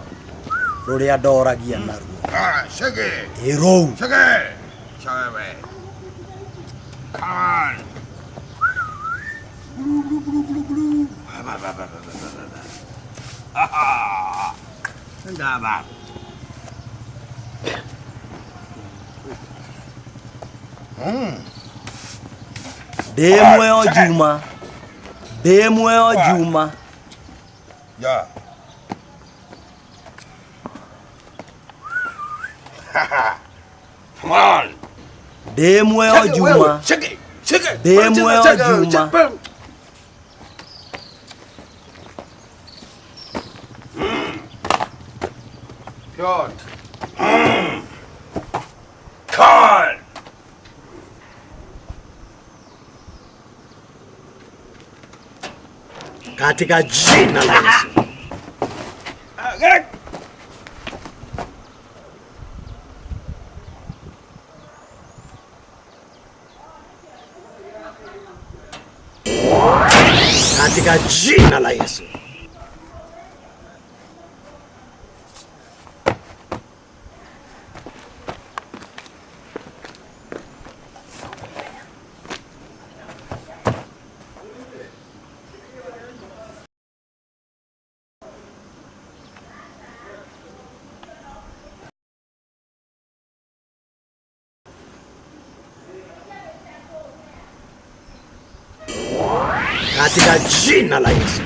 rũrĩa ndoragia naruo. Ĩ rũu. Ndĩ muoyo Juma. Ndĩ muoyo Juma. Yeah. Come on. Ndĩ muoyo Juma. Ndĩ muoyo Juma. God. Come on. Katika jina la Yesu. Katika jina la Yesu. Katika jina la Yesu.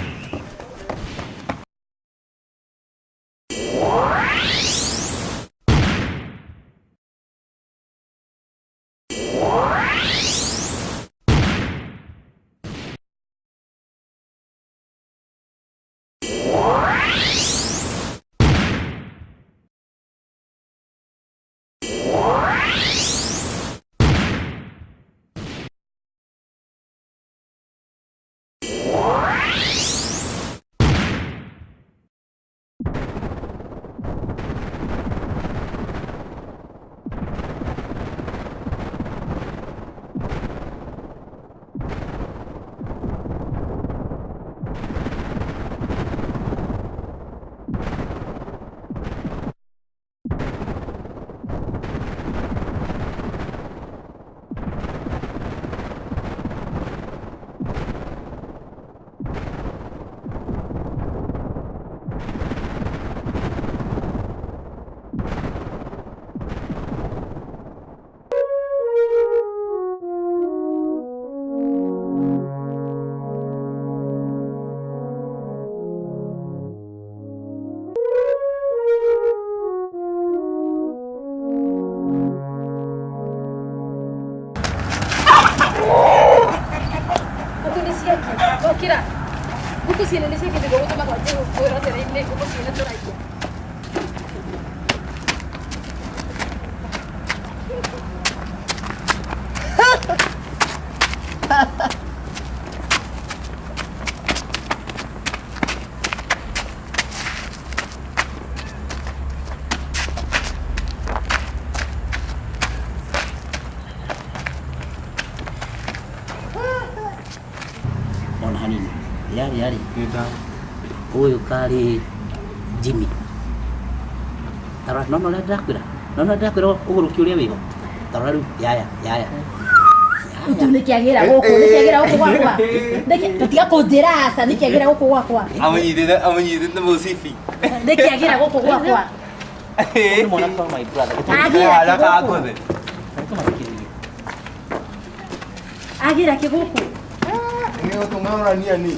Ngũkũ ciene nĩ ciakĩte gũtũma twanjie kwĩrotera-inĩ ngũkũ ciene tũraiya. Ona hanini yari yari ũyũ karĩ Jimmy tarora no no ndakwĩra no no ndakwĩra ũgũrũki ũrĩa wĩho tarora rĩu yaya yaya tu nĩkĩagĩra gũkũ nĩkĩagĩra gũkũ gwakwa tiga kũnjĩra aca nĩkĩagĩra gũkũ gwakwa amũnyitĩte mũcibi nĩkĩagĩra gũkũ gwakwa nĩ mwana kwa my brother agĩra agĩra kĩgũkũ nĩ ni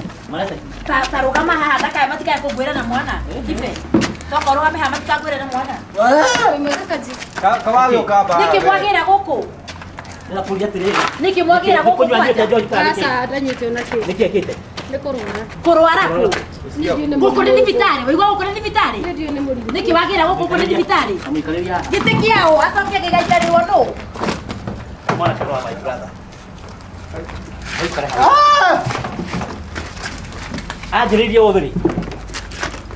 ta rũgama haha ndakae matikae kũngwĩra na mwana kibe toka rũgame haha matikangwĩre na mwana nĩkĩ mwagĩra gũkũ nĩkĩ mwagĩra gũkũ kwanja aca ndanyitwo na kĩ nĩkĩ ekĩte nĩ kũrwara kũrwara kũ gũkũ nĩ thibitarĩ waigua gũkũ nĩ thibitarĩ nĩkĩ wagĩra gũkũ gũkũ nĩ thibitarĩ gĩtĩ kĩaũ acoke gĩgaikarĩrwo nũ mwana wa my brother anjĩrĩirie ũtheri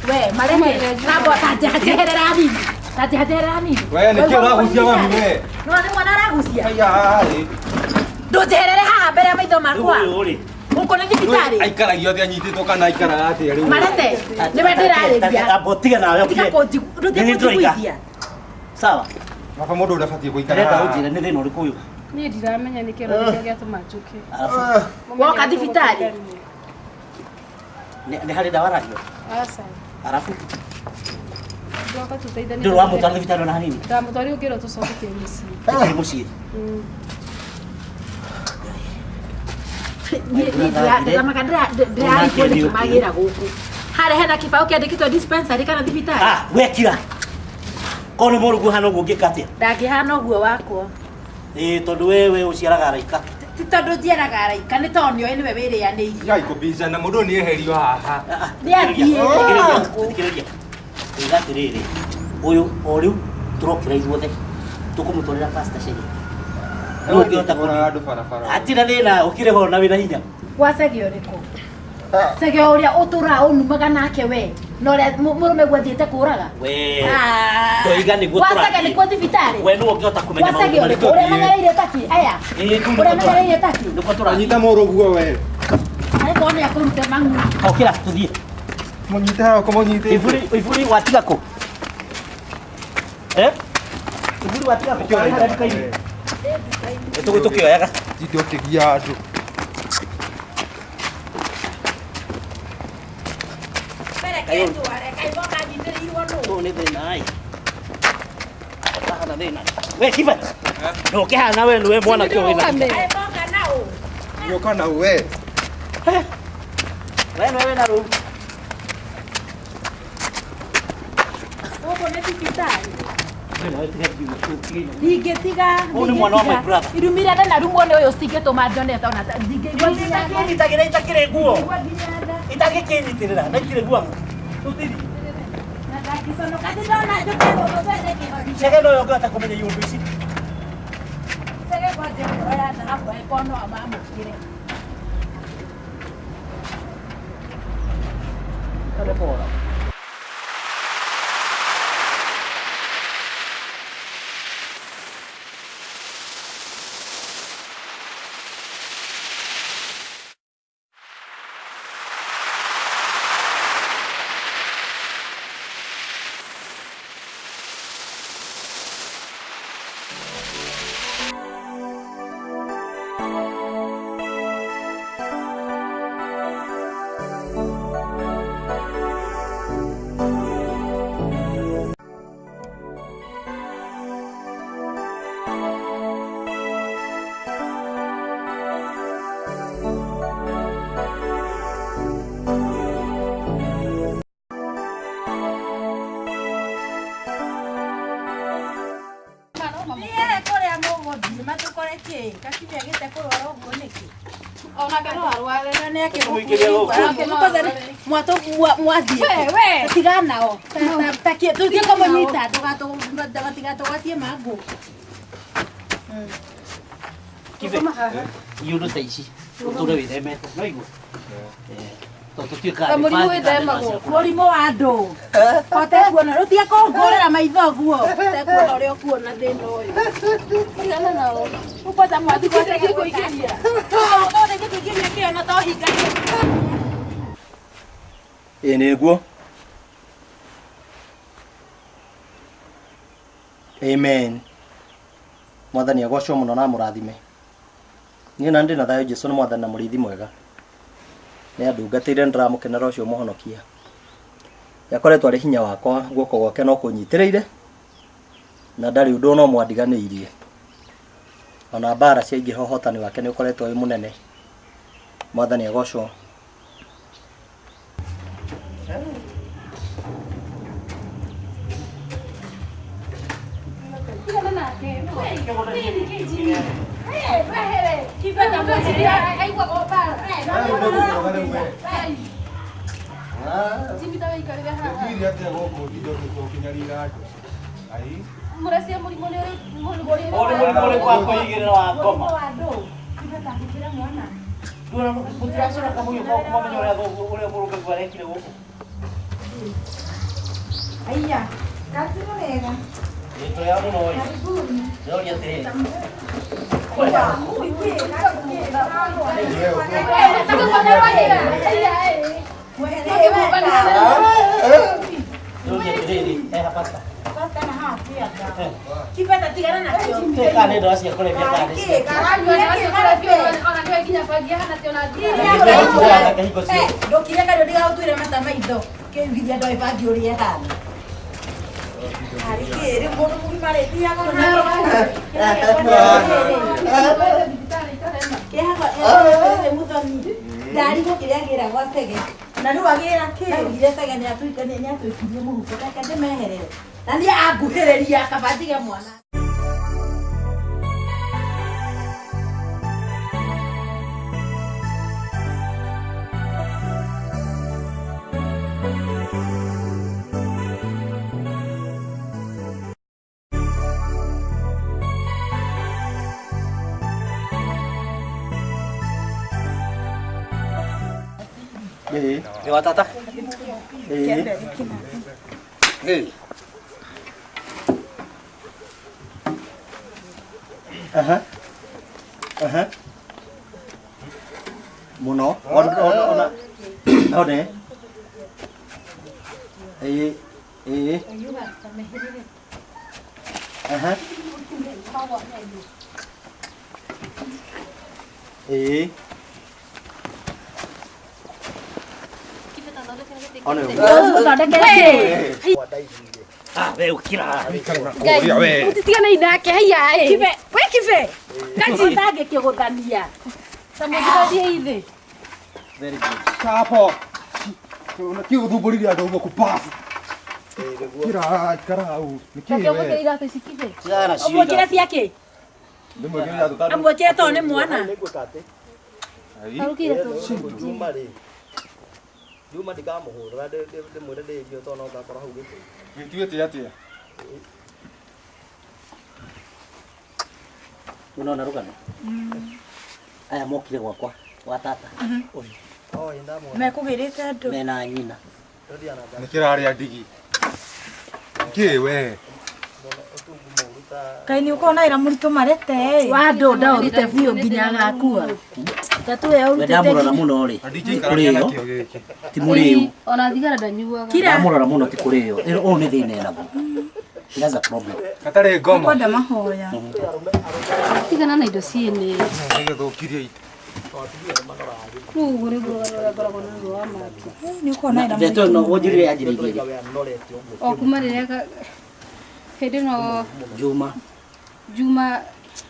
we mareke namba tanjeherera hanini tanjeherera hanini we nĩkĩ ũragucia mami we no nĩ mwana aragucia ndũnjeherere haha mbere ya maitho makwa gũkũ nĩ thibitarĩ aikaragio atĩa anyitĩtwo kana aikaraga atĩa rĩu marete nĩwe ndĩrarĩria amba ũtige nawe tiga kũnjiguithia sawa baba mũndũ ũrĩa ũbatiĩ gũikara ndĩrenda ũnjĩre nĩ thĩna ũrĩkũ ũyũ niĩ ndiramenya nĩkĩ nĩkĩo gĩatũma njũke woka thibitarĩ nĩ harĩ ndawa aranyua aca arabu ndoka tũteithanie ndũrĩ wamũtwara thibitarĩ ona hanini ndamũtwarire ũngĩrwo tũcoke kĩ mũciĩ kĩ mũciĩ ndĩramaka ndĩrarigwo nĩkĩ magĩra gũkũ harĩa hena kĩbaũ kĩandĩkĩtwo dispensary kana thibitarĩ ah wekira korwo nĩ mũrũguo hana ũguo ũngĩka atĩa ndangĩhana ũguo wakwa ĩĩ tondũ wewe ũciaraga araika ti tondũ njiaraga araika nĩ tondũ nĩoĩ nĩwe wĩrĩanĩirie tigai kũbicana mũndũ ũyũ nĩeherio haha nĩ athiĩ thikĩrĩria uga atĩrĩrĩ ũyũ o rĩu tũrokĩra ithuothe tũkũmũtwarĩra pastor Chege hatirĩ thĩna ũkĩrĩ ho na wĩna hinya gwa Chege ũrĩkũ Chege ũrĩa ũtũraga ũnumaga nake we na ũrĩa mũrũme guo athiĩte kũraga we ndoiga nĩguo gwa Chege nĩkuo thibitarĩ we nĩwe ũngĩhota kũmenya gwa Chege ũrĩkũ ũrĩa menyereire taki aya ũrĩa menyereire taki nĩkuo tũrathiĩ nyita mũrũguo we arĩkorwo nĩ akũrute mang'u okĩra tũthiĩ mũnyite haha ũkũmũnyitĩte iburi watiga kũ eh iburi watiga kũ nduka-inĩ tũkĩoyaga tinde ũkĩgia andũ we kiba no kĩhana we nĩwe mwanake ũyũ wĩna Nyoka na we we nĩwe wĩna rũu gũkũ nĩ thibitarĩ ndingĩtiga Ũyũ nĩ mwana wa my brother irumire ndanarumwo nĩ ũyũ citingĩtũma njone ona ndingĩigua nginya nda. Itakĩnyitagĩra itakĩrĩ nguo Ndingĩigua nginya nda. itangĩkĩnyitĩrĩra na ikĩrĩ nguo tũthithi Na ndangĩconoka ti ndona njũke gũkũ twethe kĩhonia. Chege no ũyũ ũngĩhota kũmenya iũndũ ici Chege kwanja ngoro ya thahabu angĩkorwo no amamũkĩre. Pora. Onake no arware. Nĩ akĩgũkuĩra. Mwatũ mwathiĩ. Tigana nao. Tũthiĩ kũmũnyita ndũgatũgwatie mangũ. Kibe. Iũndũ ta ici ũtũre wĩthemete no igua. Ta mũrimũ wĩthemagwo. Mũrimũ wa andũ. Ũtekuona rĩu tiga kũngũrĩra maitho ũguo. Ũtekuona ũrĩa ũkuona thĩna ũyũ. Tigana nao. Ũkwenda mwathi Ũteithie kũingĩria. Ũteithie kũingĩria kĩo na to hingagia. Ĩĩ nĩguo. Amen. Mwathani agocwo mũno na amũrathime. Niĩ na ndĩ na thayũ Jesũ nĩ mwathani na mũrĩithi mwega. Nĩ andungatĩire nĩndĩramũkenera ũcio mũhonokia. Nĩakoretwo arĩ hinya wakwa guoko gwake no kũnyitĩrĩire na ndarĩ ũndũ no mwandiganĩirie. Ona mbara ciaingĩha ũhotani wake nĩ ũkoretwo wĩ mũnene. Mwathani agocwo. Tigana nake. Aiya, karibu wega. Ni watata. Aha. Aha. Muno. Ona. One. Aha. Juma ndikamuhũra ndĩmwĩre ndĩirio tondũ no ngakora hau gĩtĩ. Gĩtuĩte atĩa? Unaona rũgano? Aya mokire gwakwa gwa tata. Ũyũ. Mekũgĩrĩte andũ. Mena nyina. Nĩ kĩrarĩa ndigi. Kĩ we? Kaĩ nĩ ũkoragwo na wĩra mũritũ marete. Wa andũ ndaũrute biũ nginya agakua. Ndamũrora mũno rĩ, ti kũrĩo, ti mũrĩu. Ona thigara ndanyuaga. Ndamũrora mũno ti kũrĩo. Ũyũ nĩ thĩna enaguo. He has a problem. Gatarĩ ngoma. Kwenda mahoya. Tigana na indo ciene. Nĩgĩthũkirie ito. Rĩu ũguo nĩguo ngoragwo na ruo wa matũ. Nĩ ũkoragwo na wĩra mũritũ. No wonjirire yanjĩrĩirie rĩ? O kuma rĩrĩa hĩndĩ no Juma. Juma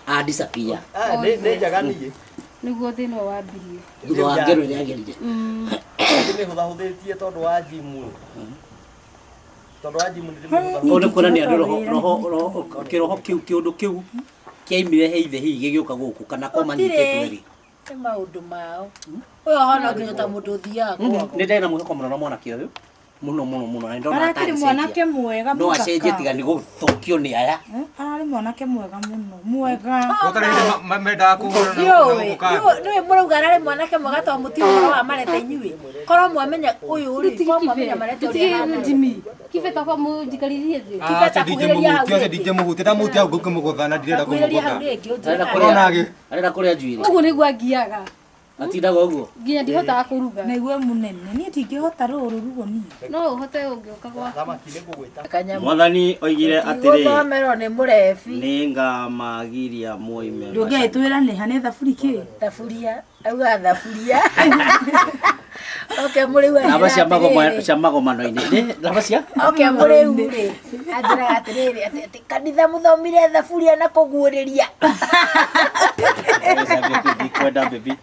a disappear. Nĩ njega niĩ. Nĩguo thĩna wambirie. Thutha wa ngero ĩrĩa agerire. Ndĩmĩhũthahũthĩtie tondũ wa njimu. Tondũ wa njimu ndĩmĩhũthahũthĩtie. Ũũ nĩ kuonania andũ roho kĩroho kĩu kĩũndũ kĩu kĩaimire he ithe hihi gĩgĩũka gũkũ kana ko manyitĩtwo erĩ. Nĩ maũndũ mao. Ũyũ ahana nginya ta mũndũ ũthiaga kwao. Nĩ ndĩna mwĩhoko mũno na mwanake ũyũ. Mũno mũno mũno na ndona Arakĩrĩ mwanake mwega no acenjie tiga nĩ gũthũkio nĩ aya. Ararĩ mwanake mwega mũno. Mwega. Gũtarĩ hĩndĩ mendaga kũhũrana na gũkanga. Nĩũĩ mũrauga ararĩ mwanake mwega tondũ mũtiũĩ ũhoro wa marete inyuĩ. Korwo mwamenya ũyũ rĩ, korwo mwamenya marete ũrĩa ahana. Jimmy. Kibe takwa mũnjikarĩrie thĩ. Acha ndingĩmũhutia, ndingĩmũhutia, ndamũhutia ngũkĩmũgũtha na ndirenda kũmũgũtha. Arenda kũrĩa njuĩrĩ. Ũguo nĩguo angiaga. Atindaga ũguo. Nginya ndihotaga kũruga. Na igue mũnene, niĩ ndingĩhota rũrũ rugo niĩ. No ũhote ũngĩũka gwaku. Mwathani oigire atĩrĩ. Gũthomerwo nĩ mũrebi. Nĩngamagiria moime. Ndũngĩgĩtwĩra nĩ ha nĩ thaburi kĩ? Thaburia, auga thaburia. Okay, mũrĩu namba cia magomano-inĩ. Namba cia? Okay, mũrĩu rĩ. Anjĩraga atĩrĩrĩ atĩ kanitha mũthomire thaburia na kũguũrĩria. Ndikwenda baby.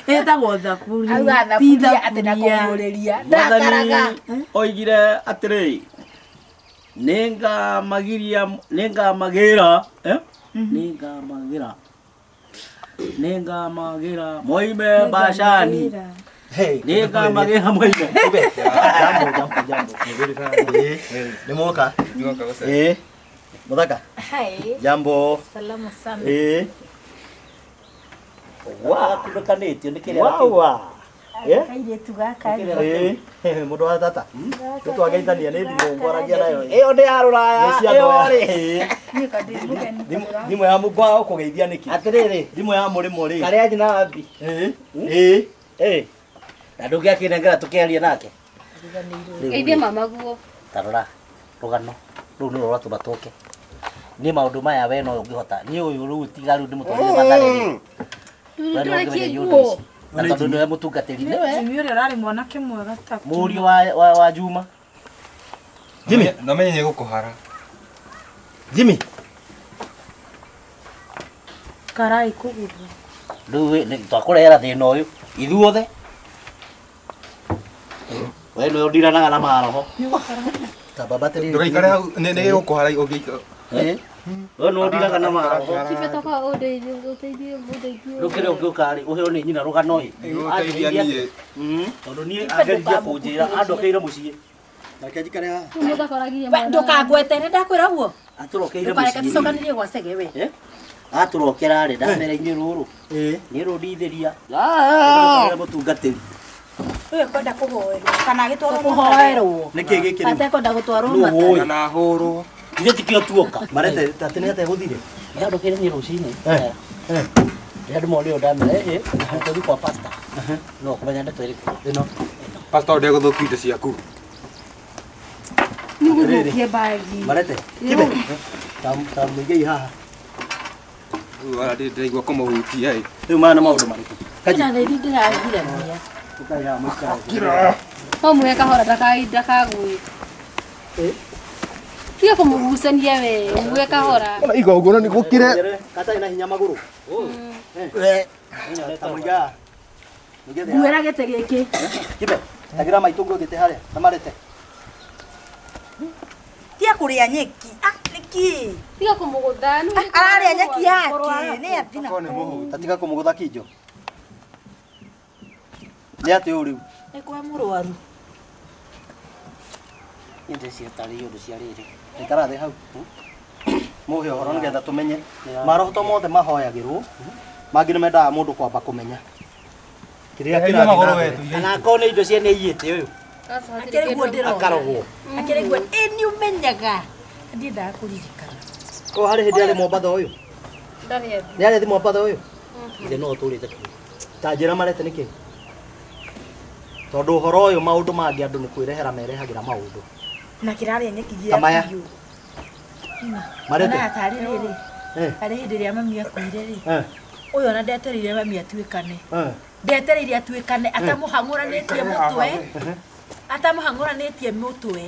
Ĩtagwo thaburi. Auga thaburia atĩ na kũguũrĩria. Ndakaraga. Oigire atĩrĩ nĩngamagiria nĩngamagĩra nĩngamagĩra nĩngamagĩra moime Bashani. Nĩngamagĩra moime. Jambo jambo jambo. Nĩ mwoka? Mũthaka. Hai. Jambo. Salama sana. Wa kundukanĩtio nĩ kĩrĩa kĩu. Wa. Kairĩtu gaka. Mũndũ wa tata. Tũtwageithania nĩ thimũ ngwaragia nayo. Ĩyo nĩ ya rũraya. Ĩyo rĩ. Thimũ ya mũkwa ũkũgeithia nĩkĩ? Atĩrĩrĩ, thimũ ya mũrĩmo rĩ. Karĩa nyina wa Bi. Na ndũngĩakĩnengera tũkĩaria nake. Geithia mama guo. Ta rora rũgano rũu nĩruo rwatũma tũke. Nĩ maũndũ maya we no ũngĩhota. Niĩ ũyũ rĩu tiga rĩu ndĩmũtwarire Mathare rĩ. Ndũrekie nguo. Na tondũ nĩwe mũtungatĩri nĩwe. Jimmy ũrĩa ũrarĩ mwanake mwega ta mũriũ wa Juma. Jimmy, no menye gũkũhara. Jimmy. Karai kũgũrũ. Rĩu twakũrehera thĩna ũyũ ithuothe. We nĩwe ũndiranaga na maroho. Ta baba atĩrĩrĩ. Ndũgaikare hau nĩ gũkũhara ũngĩikara. We nĩwe ũndiraga na maroho. Kibe takwa ũndeithie ũndeithie ũndeithie. Rĩu kĩrĩa ũngĩũka rĩ ũheo nĩ nyina rũgano ĩ. Nĩgũteithia niĩ. Tondũ niĩ angeririe kũnjĩra andokeire mũciĩ. Reke njikare haha. Ndũkangwete nĩ ndakwĩra ũguo. Atũrokeire mũciĩ. Ndũkareke tũcokanĩrie gwa Chege we. Atũrokera rĩ ndamera inyuĩ rũrũ. Nĩ rũndithĩria. Mũtungatĩri. Ũyũ ekwenda kũhoerwo kana agĩtwarwo kũhoerwo. Nĩkĩ gĩkĩ rĩu? Atekwenda gũtwarwo Mathare. Kana hũrwo. Ithe tikĩo tuoka. Marete atĩ nĩ atĩa gũthire? Ndandũkĩire niĩ rũcinĩ. Rĩrĩa ndĩmorire ũyũ ndamera tũthiĩ kwa pastor. No kũmenya ndeto ĩrĩkũ. Ĩno. Pastor ndegũthũkia indo ciaku. Nĩgũthũkie mbagi. Marete. Kibe. Ta mũigei haha. Rĩu ara ndĩraigua kũmũhutia ĩ. Rĩu maya nĩ maũndũ marĩkũ? Kaji. Na rĩu ndĩragirania. No muhe kahora ndakagwe. Tiga kũmũgucania we, muhe kahora. Ona igongona nĩ gũkire. Gatarĩ na hinya magũrũ. Ta mũiga. Nguĩra gĩtĩ gĩkĩ. Kibe, tagĩra maitũ nguo gĩtĩ harĩa, na marete. Tiga kũrĩa nyeki. Nĩkĩ? Tiga kũmũgũtha. Ararĩa nyeki yake. Nĩ athi na kũu. Ta tiga kũmũgũtha kinjo. Nĩ atĩ ũũ rĩu? Nĩ kwa mũrwaru. Niĩ ndĩciĩtarĩirie ũndũ cia rĩrĩ. Ikara thĩ hau. Mũhe ũhoro nĩgetha tũmenye. Maroho to mothe mahoyagĩrwo. Mangĩ nĩ mendaga mũndũ kwamba kũmenya. Kĩrĩa kĩrathiĩ na mbere. Kana akorwo nĩ indo ciene iyĩte ũyũ. Akĩrĩ guo ndĩrona. Akarogwo. Akĩrĩ guo ĩ nĩ ũmenyaga. Ndiendaga kũririkana. Ko harĩ hĩndĩ arĩ Mombatha ũyũ? Ndarĩ athi. Nĩ arĩ athi Mombatha ũyũ? Ithe no ũtũrĩte kũu. Ta njĩra marete nĩkĩ? Tondũ ũhoro ũyũ maũndũ mangĩ andũ nĩ kwĩrehera merehagĩra maũndũ. Na kĩrarĩa nyeki Ta maya. Marete. Na tarĩ rĩrĩ. Harĩ hĩndĩ ĩrĩa mami akuire rĩ. Ũyũ ona ndetereire mami atuĩkane. Ndetereire atuĩkane atamũhang'ũranĩtie mũtwe. Atamũhang'ũranĩtie mũtwe.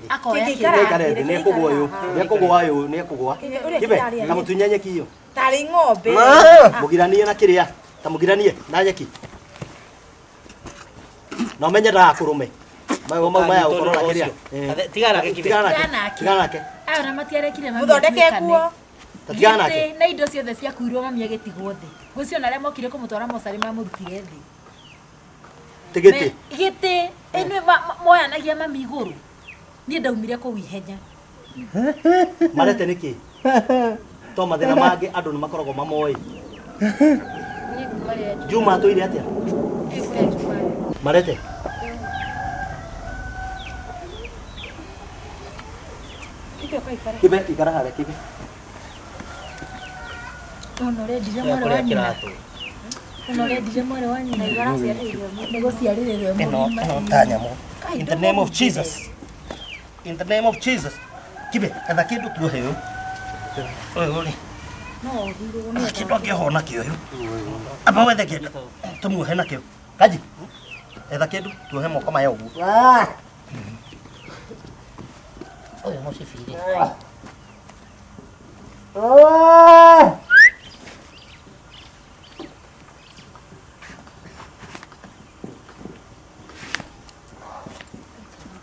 Akoya Gĩikare thĩ, nĩekũgũa ũyũ. Nĩekũgũa ũyũ, nĩekũgũa. Kibe, na mũtunye nyeki iyo. Tarĩ ng'ombe. Mũgiranie na kĩrĩa. Ta mũgiranie na nyeki. Na ũmenye ndagakũrũme. Mayo mau maya ũkorwo na kĩrĩa. Tigana nake Kibe. Tigana nake. Ayo na matiarekire mami Mũthondeke atuĩkane. nguo. Tatigana nake. Na indo ciothe ciakuirwo mami agĩtigwo thĩ. Gũcio na arĩa mokire kũmũtwara mocarĩ mamũrutire thĩ. Tigĩtĩ. Gĩtĩ ĩnwe moyanagia mami igũrũ. Niĩ ndaumire kũu ihenya. Marete nĩkĩ? To mathĩna mangĩ andũ nĩ makoragwo mamoĩ. Juma atũire atĩa? Marete. Kibe ikara harĩa kibe. Ono ũrendire mwarĩ wa nyina. Ono ũrendire mwarĩ wa nyina nĩ gũciarĩrĩrwo mũrima. Ĩno ta nyamũ. In the name of Jesus. In the name of Jesus. Kibe etha kĩndũ tuohe ũyũ. Ũyũ rĩ. No ũthirwo nĩ kĩndũ angĩohwo nakĩo ũyũ. Amba wethe kĩndũ tũmuohe nakĩo. Kaji. Etha kĩndũ tuohe moko maya ũguo. Ũyũ mũcibiri.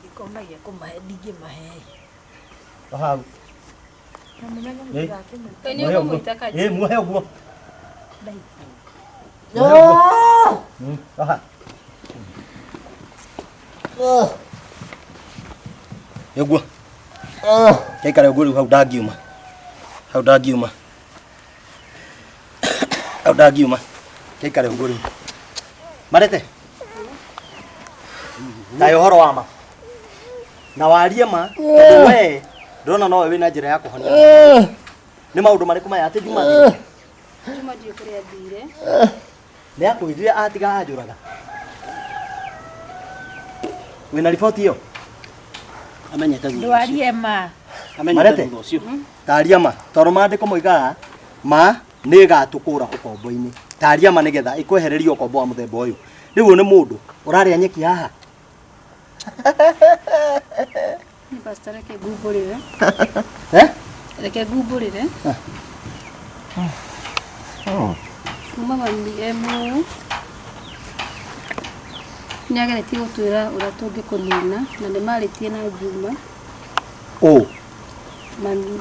Ngĩkomagia kũmahe ndingĩmahe. Hau. Muohe ũguo. Oha. Ũguo. Kaikare ũguo rĩu hau ndangiuma. Hau ndangiuma. Hau ndangiuma. Kaikare ũguo rĩu. Marete. Tayo ũhoro wa ma. Na warie ma tondũ we ndĩrona nowe wĩna njĩra ya kũhonia. Nĩ maũndũ marĩkũ maya atĩ Juma thire? Juma ndiũĩ kũrĩa athire. Nĩ akwĩrire atiga anjũraga. Wĩna riboti ĩyo? Amenyete thutha. Ndwarie ma. Marete. Taria ma tondũ maandĩko moigaga ma nĩ ĩgatũkũra ũkombo-inĩ. Taria ma nĩgetha ĩkwehererie ũkombo wa mũthemba ũyũ. Rĩu ũyũ nĩ mũndũ ũrarĩa nyeki haha. Ni pastor reke ngumbũrĩre. Eh? Reke ngumbũrĩre. Kuma mami e muoyo nĩ ageretie gũtwĩra ũrĩa tũngĩkũnina na nĩ marĩtie na Juma. Ũ? Mami.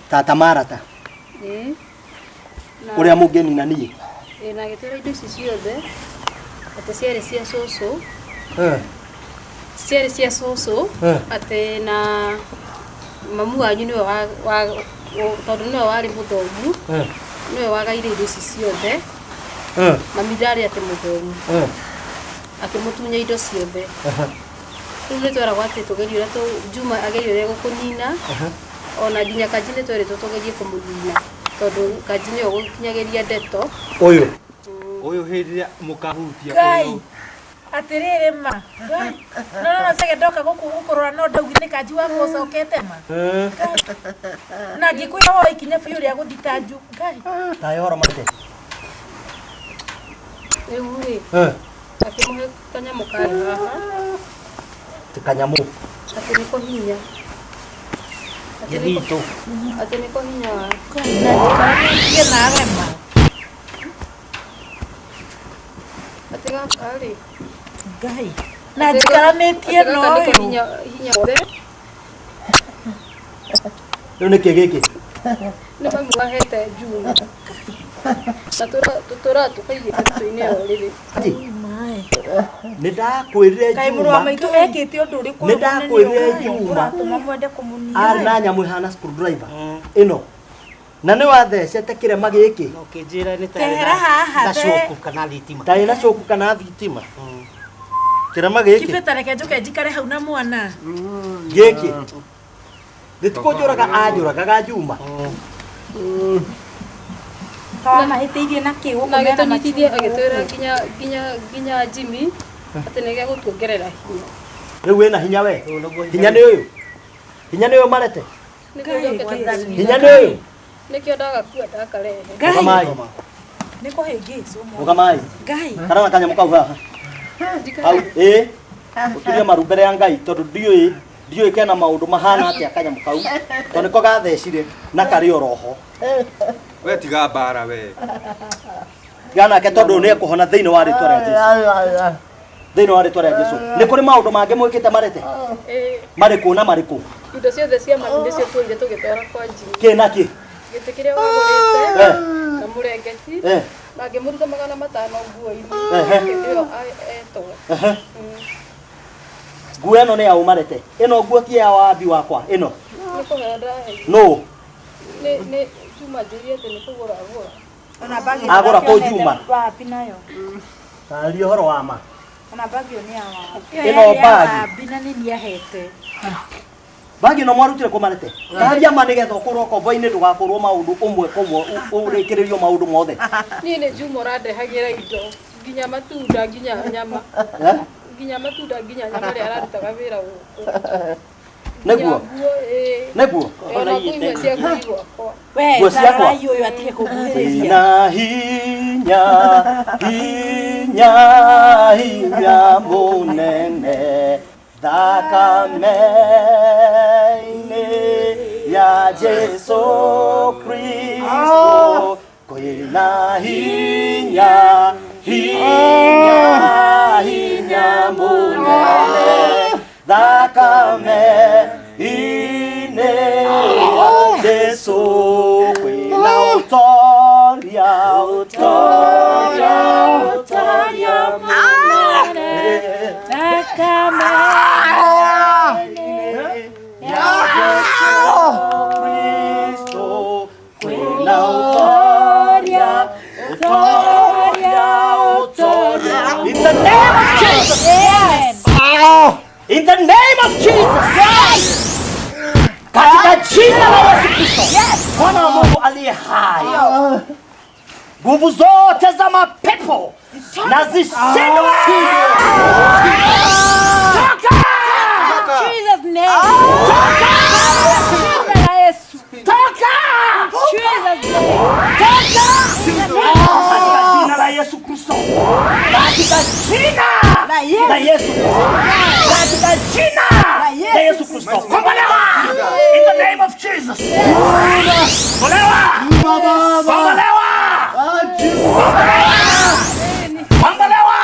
Tata Marata. Ĩĩ. Ũrĩa mũngĩnina niĩ? Ĩĩ na agĩtwĩra indo ici ciothe atĩ ciarĩ cia cũcũ. Ciarĩ cia cũcũ atĩ na mamu wanyu nĩwe wa tondũ nĩwe warĩ mũthomu nĩwe wagaire indo ici ciothe. Mami ndarĩ atĩ mũthomu. Akĩmũtunya indo ciothe. Rĩu nĩ tweragwo atĩ tũgerie ũrĩa Juma agerie ũrĩa gũkũnina ona nginya Kanji nĩ twerĩtwo tũgerie kũmũnina tondũ Kanji nĩwe ũgũkinyagĩria ndeto. Ũyũ. Ũyũ hĩndĩ ĩrĩa mũkahutia ũyũ. Atĩrĩrĩ ma. No no no sege ndoka gũkũ gũkũrora no ndaugire nĩ Kanji waku ũcokete ma. Na ngĩkwĩra woe ikinya biũ rĩa gũthita Nju. Ngai. Tayo ũhoro Marete. Rĩu rĩ. Akĩmũhe kanyamũ karĩ haha. Ti kanyamũ. Atĩ nĩko hinya. Gĩthitũ. Atĩ nĩko hinya wa. Na njikarĩtie nawe ma. Atĩ gaka rĩ. Ngai. Na njikaranĩtie na ũyũ. Hinya wothe. Rĩu nĩkĩ gĩkĩ? Nĩ mami wahete Juma. Na tũtũraga tũkaigĩte thitũ-inĩ ya ũrĩrĩ. Nĩ ndakwĩrire Kaĩ mũrũ wa Juma. maitũ ekĩte ũndũ ũrĩkũ Nĩ ndakwĩrire Juma. ũratũma mwende kũmũnina. Arĩ na nyamũ ĩhana screwdriver ĩno. Na nĩ wathecete kĩrema gĩkĩ. No kĩnjĩra nĩ ta Tehera haha na te. coku kana thitima. Ta ĩna coku kana thitima. Kĩrema gĩkĩ. Kibe ta reke njũke njikare hau na mwana. Gĩkĩ. Nĩtikũnjũraga anjũragaga Juma. Kawa mahĩtĩirie na kĩ gũkũ Na mena agĩtũnyitithia machungu agĩtwĩra gũkũ. nginya Jimmy atĩ nĩ gĩgũtuongerera hinya. Rĩu wĩna hinya we. Hinya nĩ ũyũ. Hinya nĩ ũyũ Marete. Hinya nĩ ũyũ. Nĩkĩo ndagakua ndakarehe. Ngai. Nĩ kũhĩngĩcwo mwana. Rũgamai. Ngai. Kana na kanyamũ kau haha. Hau ĩ. Ũturie maru mbere ya Ngai tondũ ndiũĩ kena maũndũ mahana atĩa kanyamũ kau. Tondũ nĩko gathecire na karĩ oroho. We tiga mbara we. Tiga nake tondũ nĩ ekũhona thĩinĩ wa rĩtwa rĩa Jesũ. Thĩinĩ wa rĩtwa rĩa Jesũ. Nĩ kũrĩ maũndũ mangĩ mwĩkĩte Marete? Ĩĩ. Marĩkũ na marĩkũ? Indo ciothe cia mami nĩcio tuoire tũgĩtwara kwa Jimmy. Kĩ na kĩ? Gĩtĩ kĩrĩa wagũrĩte na mũrengeti na ngĩmũruta 500 nguo-inĩ. Hĩndĩ ĩyo etwo. Nguo ĩno nĩ ya ũmarete. Ĩno nguo ti ya wambi wakwa ĩno. Nĩ kũgũra ndĩraheirwo. No. Nĩ Juma njĩrire atĩ nĩ kũgũra agũra. Ona bagi agũra kũ Juma. Wapi nayo? Taria ũhoro wa ma. Ona bagi ĩyo nĩ ya wapi. Ĩno bagi. Na nĩ niĩ ahete. Bagi no mwarutire kũmarete. Taria ma nĩgetha ũkorwo kombo-inĩ ndũgakorwo maũndũ ũmwe komwe ũrĩkĩrĩrio maũndũ mothe. Niĩ nĩ Juma ũrandehagĩra indo nginya matunda nginya nyama. Nginya matunda nginya nyama rĩa ararutaga wĩra gũkũ. Nĩguo. Nĩguo. Ona nguo imwe cia gwakwa. We tarai ũyũ atige kũnguhĩrĩria. Na hinya hinya hinya mũnene thakame-inĩ ya Jesu Kristo kwĩna hinya hinya hinya mũnene thakame-inĩ ya Jesu kwĩna ũtoria ũtoria ũtoria mũnene thakame-inĩ ya Jesu Kristo kwĩna ũtoria ũtoria ũtoria. In the name of Jesus. Yes. In the name of Jesus. Yes. Katika jina la Yesu Kristo. Yes. Bwana wa Mungu aliye hai. Nguvu zote za mapepo na zishindwe. Toka! Jesus name. Toka! Jina la Yesu. Toka! Jesus name. Toka! Katika jina la Yesu Kristo. Katika jina la Yesu Kristo. Katika jina la Yesu Kristo. Kombolewa! In the name of Jesus. Kombolewa! Kombolewa! Kombolewa!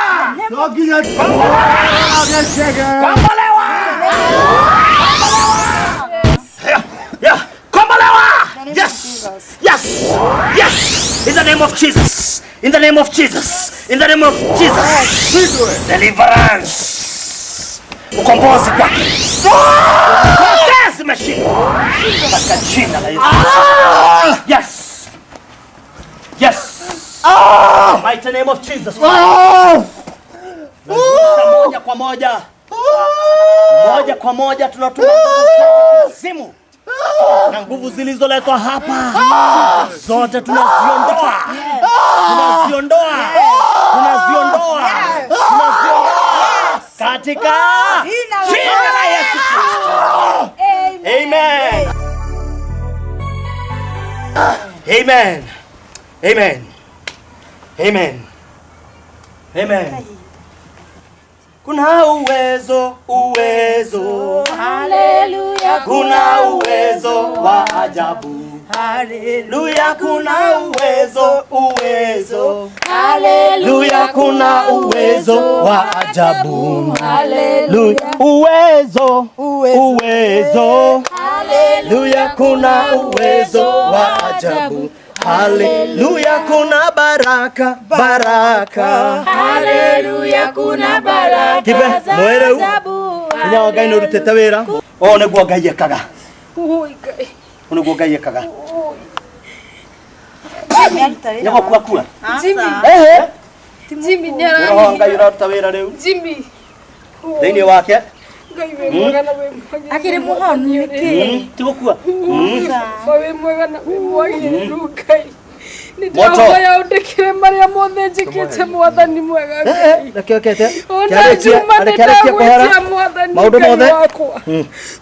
Kombolewa! Yeah. Kombolewa! Yes! Yes! Yes! In the name of Jesus. In the name of Jesus. In the name of Jesus. Deliverance. Ukombozi kwake. Zote zimeshindwa. Katika jina la Yesu. Yes. Yes. Mighty name of Jesus. Moja kwa moja. Moja kwa moja tunatuma nguvu na nguvu zilizoletwa hapa zote tunaziondoa. Tunaziondoa. Tunaziondoa. Tunaziondoa katika jina la Yesu Kristo. Amen. Amen. Amen. Amen. Amen. Kuna uwezo, uwezo. Haleluya. Kuna uwezo wa ajabu. Haleluya. Kuna uwezo, uwezo. Haleluya. Kuna uwezo wa ajabu. Haleluya. Uwezo, uwezo. Haleluya. Kuna uwezo wa ajabu. Haleluya, kuna baraka, baraka. Haleluya, kuna baraka. Kibe, mwere u. Hinya wa Ngai nĩũrutĩte wĩra. Ũũ nĩguo Ngai ekaga. Ũũ nĩguo Ngai ekaga. Nĩgũkua kua. Jimmy. Ehe. Jimmy nĩarahia. Roho wa Ngai ũraruta wĩra rĩu. Jimmy. Thĩinĩ wake. Ngai wĩ mwega na wĩ mwagĩrĩru. Akĩrĩ mũhonu nĩkĩ? Ti gũkua. Baba wĩ mwega na wĩ mwagĩrĩru Ngai. Nĩ ndĩrahoya ũndĩkĩre marĩa mothe njĩkĩte Mwathani mwega Ngai. Reke ũkete. Ona Juma nĩ ndagwĩtia Mwathani Ngai wakwa.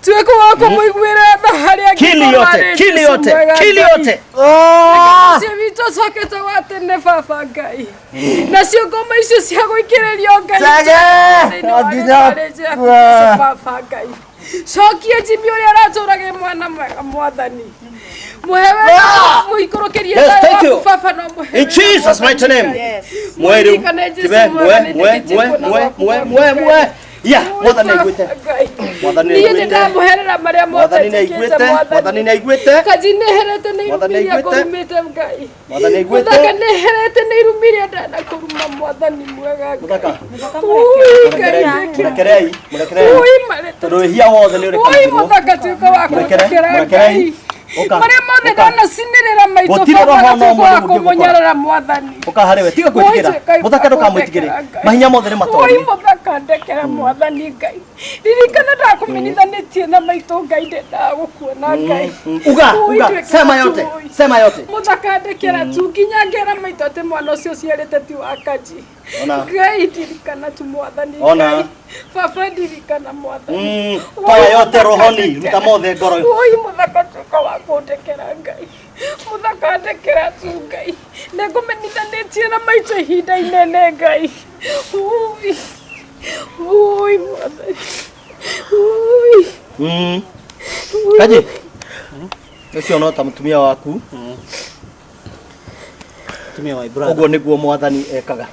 Tuĩke wa kũmũiguĩra tha harĩa Kili yote, kili yote, kili yote. Ũcio witũ ũcokete wa tene baba Ngai. Nacio ngoma icio cia gũikĩrĩrio Ngai. Baba Ngai. Cokia Jimmy ũrĩa aratũraga mwana mwega Mwathani. Muhewe muikũrũkĩrie thayũ waku baba no muhewe. In Jesus mighty name. Mwe rĩu. Kibe, mwe, mwe, mwe, mwe, mwe, mwe, mwe. Ya, mwathani aiguĩte. Mwathani Niĩ aiguĩte. nĩndamũherera marĩa mothe Mwathani njĩkĩte nĩaiguĩte. Mwathani nĩaiguĩte. Kaji nĩherete nĩ Mwathani irumi iria nĩaiguĩte. ngũrumĩte Ngai. Mwathani aiguĩte. Mũthaka nĩherete nĩ irumi iria ndanakũruma mwathani mwega Ngai. Mũthaka. Ui, Ngai njĩkĩra. Mũrekerei, mũrekerei. Ui, marete. Tondũ wĩhia wothe nĩ Ui, ũrekanagĩrwo. mũthaka tuĩka wa Mũrekere, kũndekera mũrekerei. Ngai. Ũka. Marĩa mothe Ũka. ndanacinĩrĩra maitũ Gũtirĩ baba roho na gatuĩka ũmwe wa rĩu ũngĩgũkora. kũmũnyarara mwathani. Ũka harĩ we, tiga gwĩtigĩra. Mũthaka ndũkamwĩtigĩre. Mahinya mothe nĩ Oi matorie. mũthaka ndekera mwathani Ngai. Ririkana ndakũmenyithanĩtie na maitũ Ngai ndendaga gũkuona Ngai. Uga, Ui, uga, tuĩka sema tu, yote, ui. sema yote. Mũthaka ndekera tu nginya ngera maitũ atĩ mwana ũcio ũciarĩte ti wa Kaji. Ona. Ngai ndirikana tu mwathani Ona. Ngai. Baba ndirikana mwathani. Toa yote rohoni, ruta mothe ngoro. Oi mũthaka tuĩka wa kũndekera Ngai. Mũthaka ndekera tu Ngai. Nĩngũmenyithanĩtie na maitũ ihinda inene Ngai. Ui. Ui mwathani. Ui. Kaji. Ũcio no ta mũtumia waku. Tumia my brother. Ũguo nĩguo mwathani ekaga.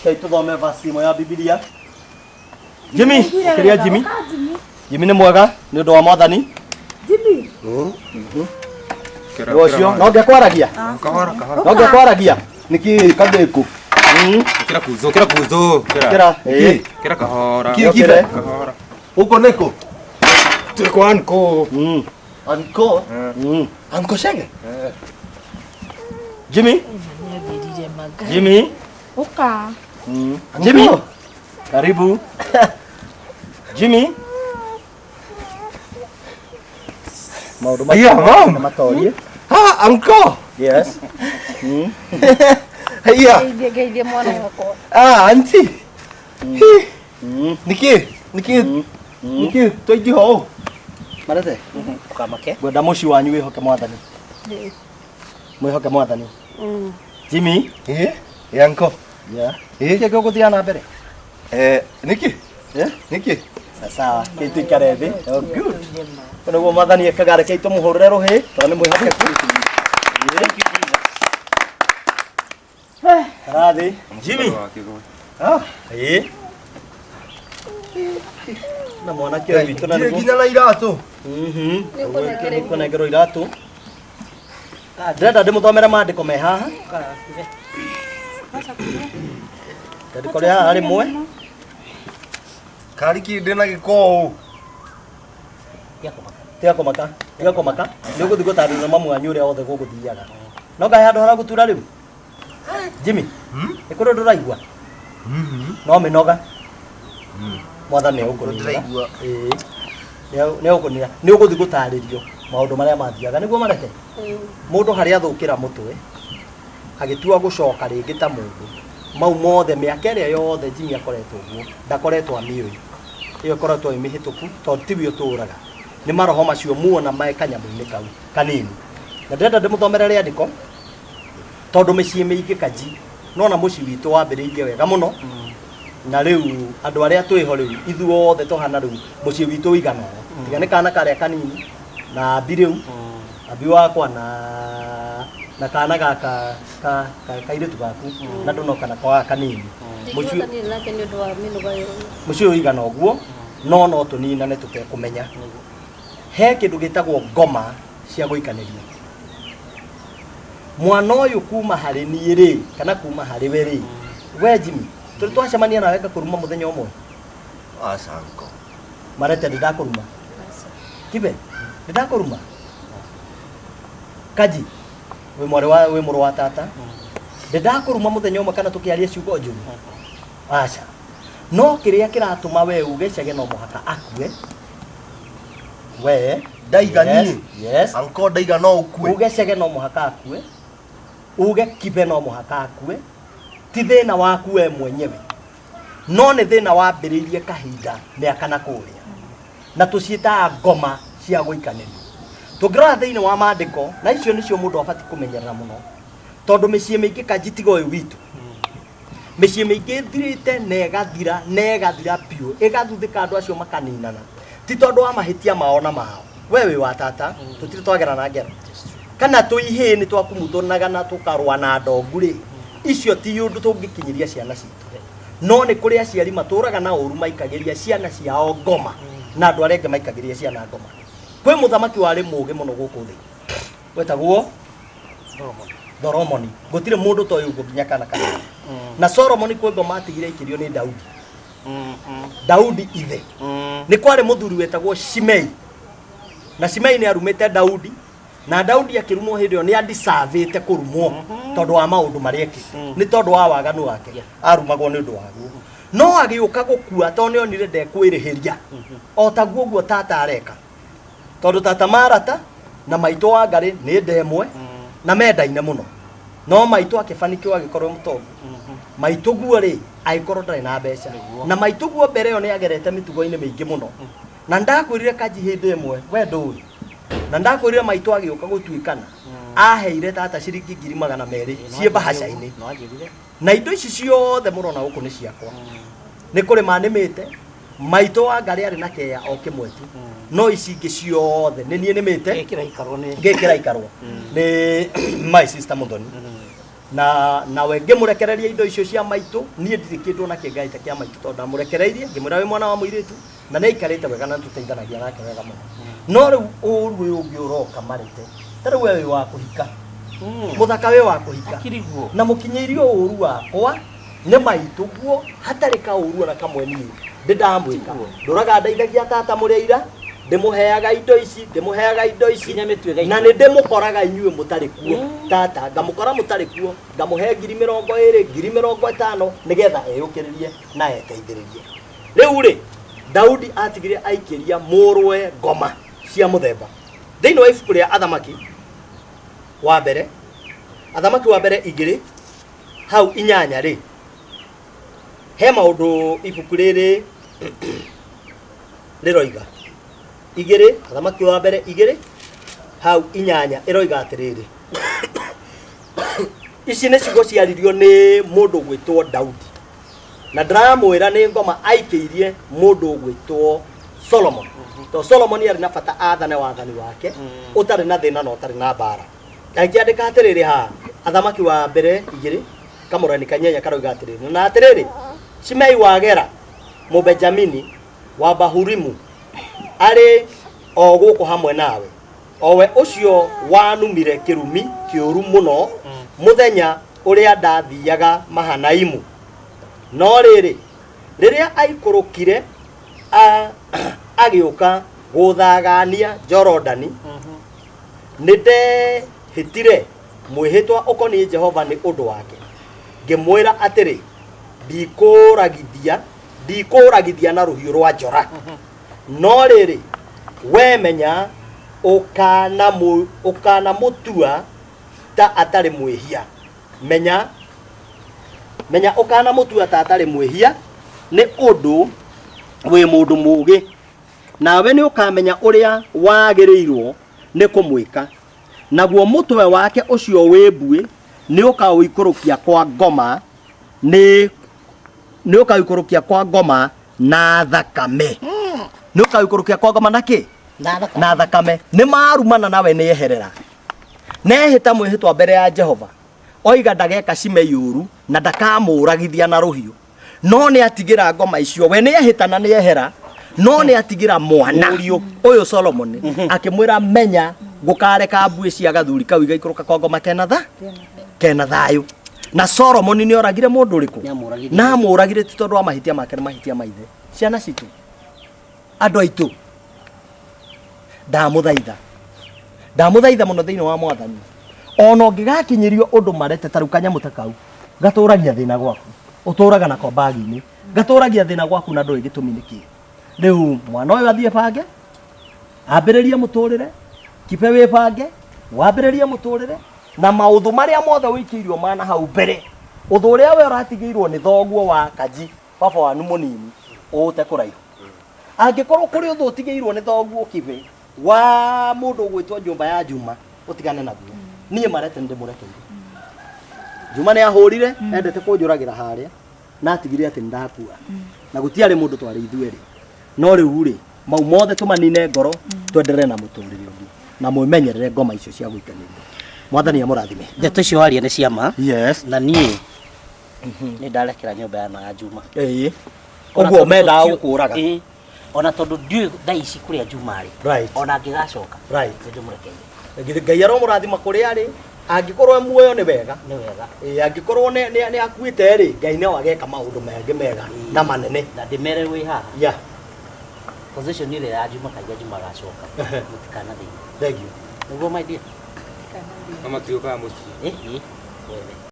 Reke tũthome verse ĩmwe ya Bibilia. Jimmy, ũkĩria Jimmy. Jimmy nĩ mwega nĩ ũndũ wa mwathani. Jimmy. Nĩ ũcio no ngĩkwaragia. Kahora kahora. No ngĩkwaragia. Niki kadeko. Kira kuzo, kira kuzo, Kira, eh. Kira kahora. Ki kibe. Kahora. Uko neko. Tuko anko. Anko. Anko shege. Jimmy. Jimmy. Ũka. Jimmy. Karibu. Jimmy. Maũndũ Aya, mom. matorie. Ha, anko. Yes. Haya. Ngeithie ngeithie mwana wakwa. Ah, auntie. Niki, niki. Niki, twaiji ho. Marete. Ukamake. Ngwenda mũciĩ wanyu wĩhoke mwathani. Mwĩhoke mwathani. Jimmy. Eh? Eh, anko. Yeah. Eh? Kĩĩ gũgũthiĩ na mbere? Eh, niki. Eh? Niki. Sawa, kĩĩ tũikare thĩ. Oh, good. Ũguo nĩguo mwathani ekaga, rekei tũmũhũrĩre rũhĩ tondũ nĩ mwĩhokeku. Karathi. Jimmy. Ah, Ĩĩ. Na mwanake ũyũ witũ na ndirĩ nĩguo. nginya na iratũ. Nĩũkũnengerwo iratũ. Ndĩrenda ndĩmũthomere maandĩko me haha. Rĩandĩko rĩa haha rĩmwe. Kari ki ndĩ na gĩko ũũ. Tiga kũmaka, tiga kũmaka. Nĩ ũgũthiĩ gũtarĩria mamu wanyu ũrĩa wothe gũgũthiaga. No ngahe handũ haragũtura rĩu? Jimmy, nĩ kũrĩ ũndũ ũraigua? No mĩnoga. Mwathani nĩegũkũnina. Ndĩraigua. Ĩĩ. Nĩegũkũnina. Nĩ ũgũthiĩ gũtarĩrio maũndũ marĩa mathiaga nĩguo marete. Mũndũ harĩa athũkĩra mũtwe agĩtua gũcoka rĩngĩ ta mũndũ mau mothe mĩaka ĩrĩa yothe Jimmy akoretwo ũguo ndakoretwo amĩũĩ ĩyo ĩkoretwo ĩ mĩhĩtũku tondũ tiwe ũtũraga nĩ maroho macio muona mae kanyamũ-inĩ kau kanini na ndĩrenda ndĩmũthomere rĩandĩko tondũ mĩciĩ mĩingĩ Kaji nona mũciĩ witũ wambĩrĩirie wega mũno na rĩu andũ arĩa twĩho rĩu ithuothe tũhana rĩu mũciĩ witũ ũigana ũũ tiga nĩ kana karĩa kanini na ambi rĩu ambi wakwa na kana gaka ka kairĩtu gaku na ndũnoka nako gaka kanini mũciĩ Ndingĩhotanire nake nĩ ũndũ wa mĩnoga ĩyo. mũciĩ ũyũ ũigana ũguo no tũninane tũtekũmenya he kĩndũ gĩtagwo ngoma cia gũikanĩria mwana ũyũ kuma harĩ niĩ rĩ kana kuma harĩ we rĩ we Jimmy tũrĩ twacemania nawe ngakũruma mũthenya ũmwe Aca anko. marete ndĩndakũruma kibe ndĩndakũruma Kaji wĩ mwarĩ wa wĩ mũrũ wa tata ndĩndakũruma mũthenya ũmwe kana tũkĩaria ciugo njũru aca no kĩrĩa kĩratũma we uge Chege no mũhaka akue we Ndaiga yes, niĩ. yes. Anko ndaiga no ũkue. Uge Chege no mũhaka akue uge Kibe no mũhaka akue ti thĩna waku we mwenyewe no nĩ thĩna wambĩrĩirie kahinda mĩaka na kũrĩa na tũciĩtaga ngoma cia gũikanĩrio tũngĩrora thĩinĩ wa maandĩko na icio nĩcio mũndũ abatiĩ kũmenyerera mũno tondũ mĩciĩ mĩingĩ Kaji tiga ũyũ witũ mĩciĩ mĩingĩ ĩthirĩte na ĩgathira na ĩgathira biũ ĩgathuthĩka andũ acio makaninana ti tondũ wa mahĩtia mao na mao we wĩ wa tata tũtirĩ twagera na ngero kana tũihĩĩ nĩ twakumuthũnaga na tũkarũa na ndongu rĩ icio ti ũndũ tũngĩkinyĩria ciana citũ No nĩ kũrĩ aciari matũraga na ũru maikagĩria ciana ciao ngoma na andũ arĩa angĩ maikagĩria ciana ngoma. Kwĩ mũthamaki warĩ mũũgĩ mũno gũkũ thĩ wetagwo Solomoni. Gũtirĩ mũndũ toĩ ũguo nginya kana kanini. Na Solomoni kwĩ ngoma atigire aikĩrio nĩ Daudi. Daudi ithe. Nĩ kwarĩ mũthuri wetagwo Shimei. Na Shimei nĩ arumĩte Daudi na Daudi akĩrumwo hĩndĩ ĩyo nĩ andicavĩte kũrumwo tondũ wa maũndũ marĩa ekĩte, nĩ tondũ wa waganu wake arumagwo nĩ ũndũ waguo. No agĩũka gũkua tondũ nĩ onire ndekwĩrĩhĩria o taguo ũguo tata areka, tondũ tata marata na maitũ wa Ngarĩ nĩ ndemwe na mendaine mũno. No maitũ akĩbanikiwa agĩkorwo mũtongu. Maitũ guo rĩ agĩkorwo ndarĩ na mbeca, na maitũ guo mbere ĩyo nĩ agerete mĩtugo-inĩ mĩingĩ mũno. Na ndakwĩrire kanji hĩndĩ ĩmwe we ndũĩ, na ndakwĩrire maitũ agĩũka gũtuĩkana aheire tata ciringi 200,000 ciĩ mbahaca-inĩ, na indo ici ciothe mũrona gũkũ nĩ ciakwa. Nĩ kũrĩma nĩmĩte, maitũ wa Ngarĩ arĩ na kea o kĩmwe tu, no ici ingĩ ciothe nĩ niĩ nĩmĩte ngĩkĩra ikarwo nĩ my sister Muthoni. Na nawe ngĩmũrekereria indo icio cia maitũ, niĩ ndirĩ kĩndũ ona kĩngaĩte kĩa maitũ tondũ ndamũrekereirie ngĩmwĩra wĩ mwana wa mũirĩtu na nĩ aikarĩte wega na tũteithanagia nake wega mũno. No rĩu ũru ũyũ ũngĩ ũroka marete, ta rĩu we wĩ wa kũhika, mũthaka wĩ wa kũhika na mũkinyĩirio ũru wakwa nĩ maitũ guo hatarĩ kaũru ona kamwe niĩ ndĩ ndamwĩka. Ndũraga ndeithagia tata mũrĩa ira, ndĩmũheaga indo ici, ndĩmũheaga indo ici, na nĩ ndĩmũkoraga inyuĩ mũtarĩ kuo. Tata ngamũkora mũtarĩ kuo, ngamũhe 20,000, 50,000 nĩgetha eyũkĩrĩrie na eteithĩrĩrie. Rĩu rĩ Daudi atigire aikĩria mũrũwe ngoma cia mũthemba. Thĩinĩ wa ibuku rĩa Athamaki wa mbere, Athamaki wa mbere 2 hau 8 rĩ, he maũndũ ibuku rĩrĩ rĩroiga. 2 Athamaki wa mbere 2 hau 8 ĩroiga atĩrĩrĩ, ici nĩ ciugo ciaririo nĩ mũndũ ũgwĩtwo Daudi, na ndĩramwĩra nĩ ngoma aikĩirie mũndũ ũgwĩtwo Solomon. To Solomon arĩ na bata athane wathani wake ũtarĩ na thĩna na ũtarĩ na mbara. Akĩandĩka atĩrĩrĩ haha Athamaki wa mbere 2 kamũrani kanyanya karoiga atĩrĩrĩ, na atĩrĩrĩ, Shimei wa Gera Mũbenjamini wa Bahurimu arĩ o gũkũ hamwe nawe, o we ũcio wanumire kĩrumi kĩũru mũno mũthenya ũrĩa ndathiaga Mahanaimu. No rĩrĩ, rĩrĩa aikũrũkire agĩũka gũthagania Jorodani, nĩ ndehĩtire mwĩhĩtwa ũkoniĩ Jehova nĩ ũndũ wake, ngĩmwĩra atĩrĩ, ndikũragithia na rũhiũ rwa njora. No rĩrĩ, we menya ũkanamũtua ta atarĩ mwĩhia, menya ũkanamũtua ta atarĩ mwĩhia nĩ ũndũ wĩ mũndũ mũũgĩ, nawe nĩ ũkamenya ũrĩa wagĩrĩirwo nĩ kũmwĩka, naguo mũtwe wake ũcio wĩ mbuĩ nĩ ũkaũikũrũkia kwa ngoma, nĩ ũkaũikũrũkia kwa ngoma na thakame. Nĩ ũkaũikũrũkia kwa ngoma na kĩ? Na thakame. Nĩ marumana nawe nĩ eherera, nehĩta mwĩhĩtwa mbere ya Jehova oiga ndageka Shimei ũru na ndakamũragithia na rũhiũ, no nĩ atigĩra ngoma icio. We nĩ ehĩta na nĩ ehera, no nĩ atigĩra mwana ũyũ Solomon, akĩmwĩra menya gũkareka mbuĩ cia gathuri kau igaikũrũka kwa ngoma kena thayũ. Na Solomon nĩ oragire mũndũ ũrĩkũ? Na amũragire ti tondũ wa mahĩtia make, nĩ mahĩtia ma ithe. Ciana citũ, andũ aitũ, ndamũthaitha mũno thĩinĩ wa Mwathani, ona ũngĩgakinyĩrio ũndũ marete ta rĩu kanyamũ ta kau gatũragia thĩna gwaku, ũtũraga nako mbagi-inĩ, gatũragia thĩna gwaku na ndũĩ gĩtũmi nĩ kĩĩ. Rĩu mwana ũyũ athiĩ bange, ambĩrĩrie mũtũrĩre, kibe wĩ bange, wambĩrĩrie mũtũrĩre na maũndũ marĩa mothe wĩkĩirio mana hau mbere, ũndũ ũrĩa we ũratigĩirwo nĩ thoguo wa Kanji baba wanyu mũnini ũũte kũraihu. Angĩkorwo kũrĩ ũndũ ũtigĩirwo nĩ thoguo kibe wa mũndũ ũgwĩtwo nyũmba ya Juma, ũtigane naguo. Niĩ marete ndĩmũrekeire. Juma nĩ ahũrire, endete kũnjũragĩra harĩa, na atigire atĩ nĩndakua. Na gũtiarĩ mũndũ twarĩ ithuerĩ. No rĩu rĩ, mau mothe tũmanine ngoro, twenderere na mũtũrĩre ũngĩ, na mwĩmenyerere ngoma icio cia gũikanĩria. Mwathani amũrathime. Ndeto icio waria nĩ cia ma. Yes. Na niĩ Nĩ ndarekera nyũmba ya ya Juma. Ĩĩ. Ona Ũguo tondũ mendaga tũtiũ- gũkũraga. Ĩĩ. Ona tondũ ndiũĩ thaa ici kũrĩa Juma arĩ. Right. Ona angĩgacoka. Right. Nĩ ndĩmũrekeire. Githĩ Ngai aromũrathima kũrĩa arĩ, angĩkorwo e muoyo nĩ wega. Nĩ wega. Ĩĩ, angĩkorwo nĩ akuĩte rĩ, Ngai no ageka maũndũ mangĩ mega na manene. Na ndĩmere wĩ haha. Yeah. Position ĩrĩa ya Juma kaingĩ Juma agacoka. Mũtikanathĩne. Thank you. Nĩguo my dear. Mama tiũkaga mũciĩ. Ĩĩ. Wewe.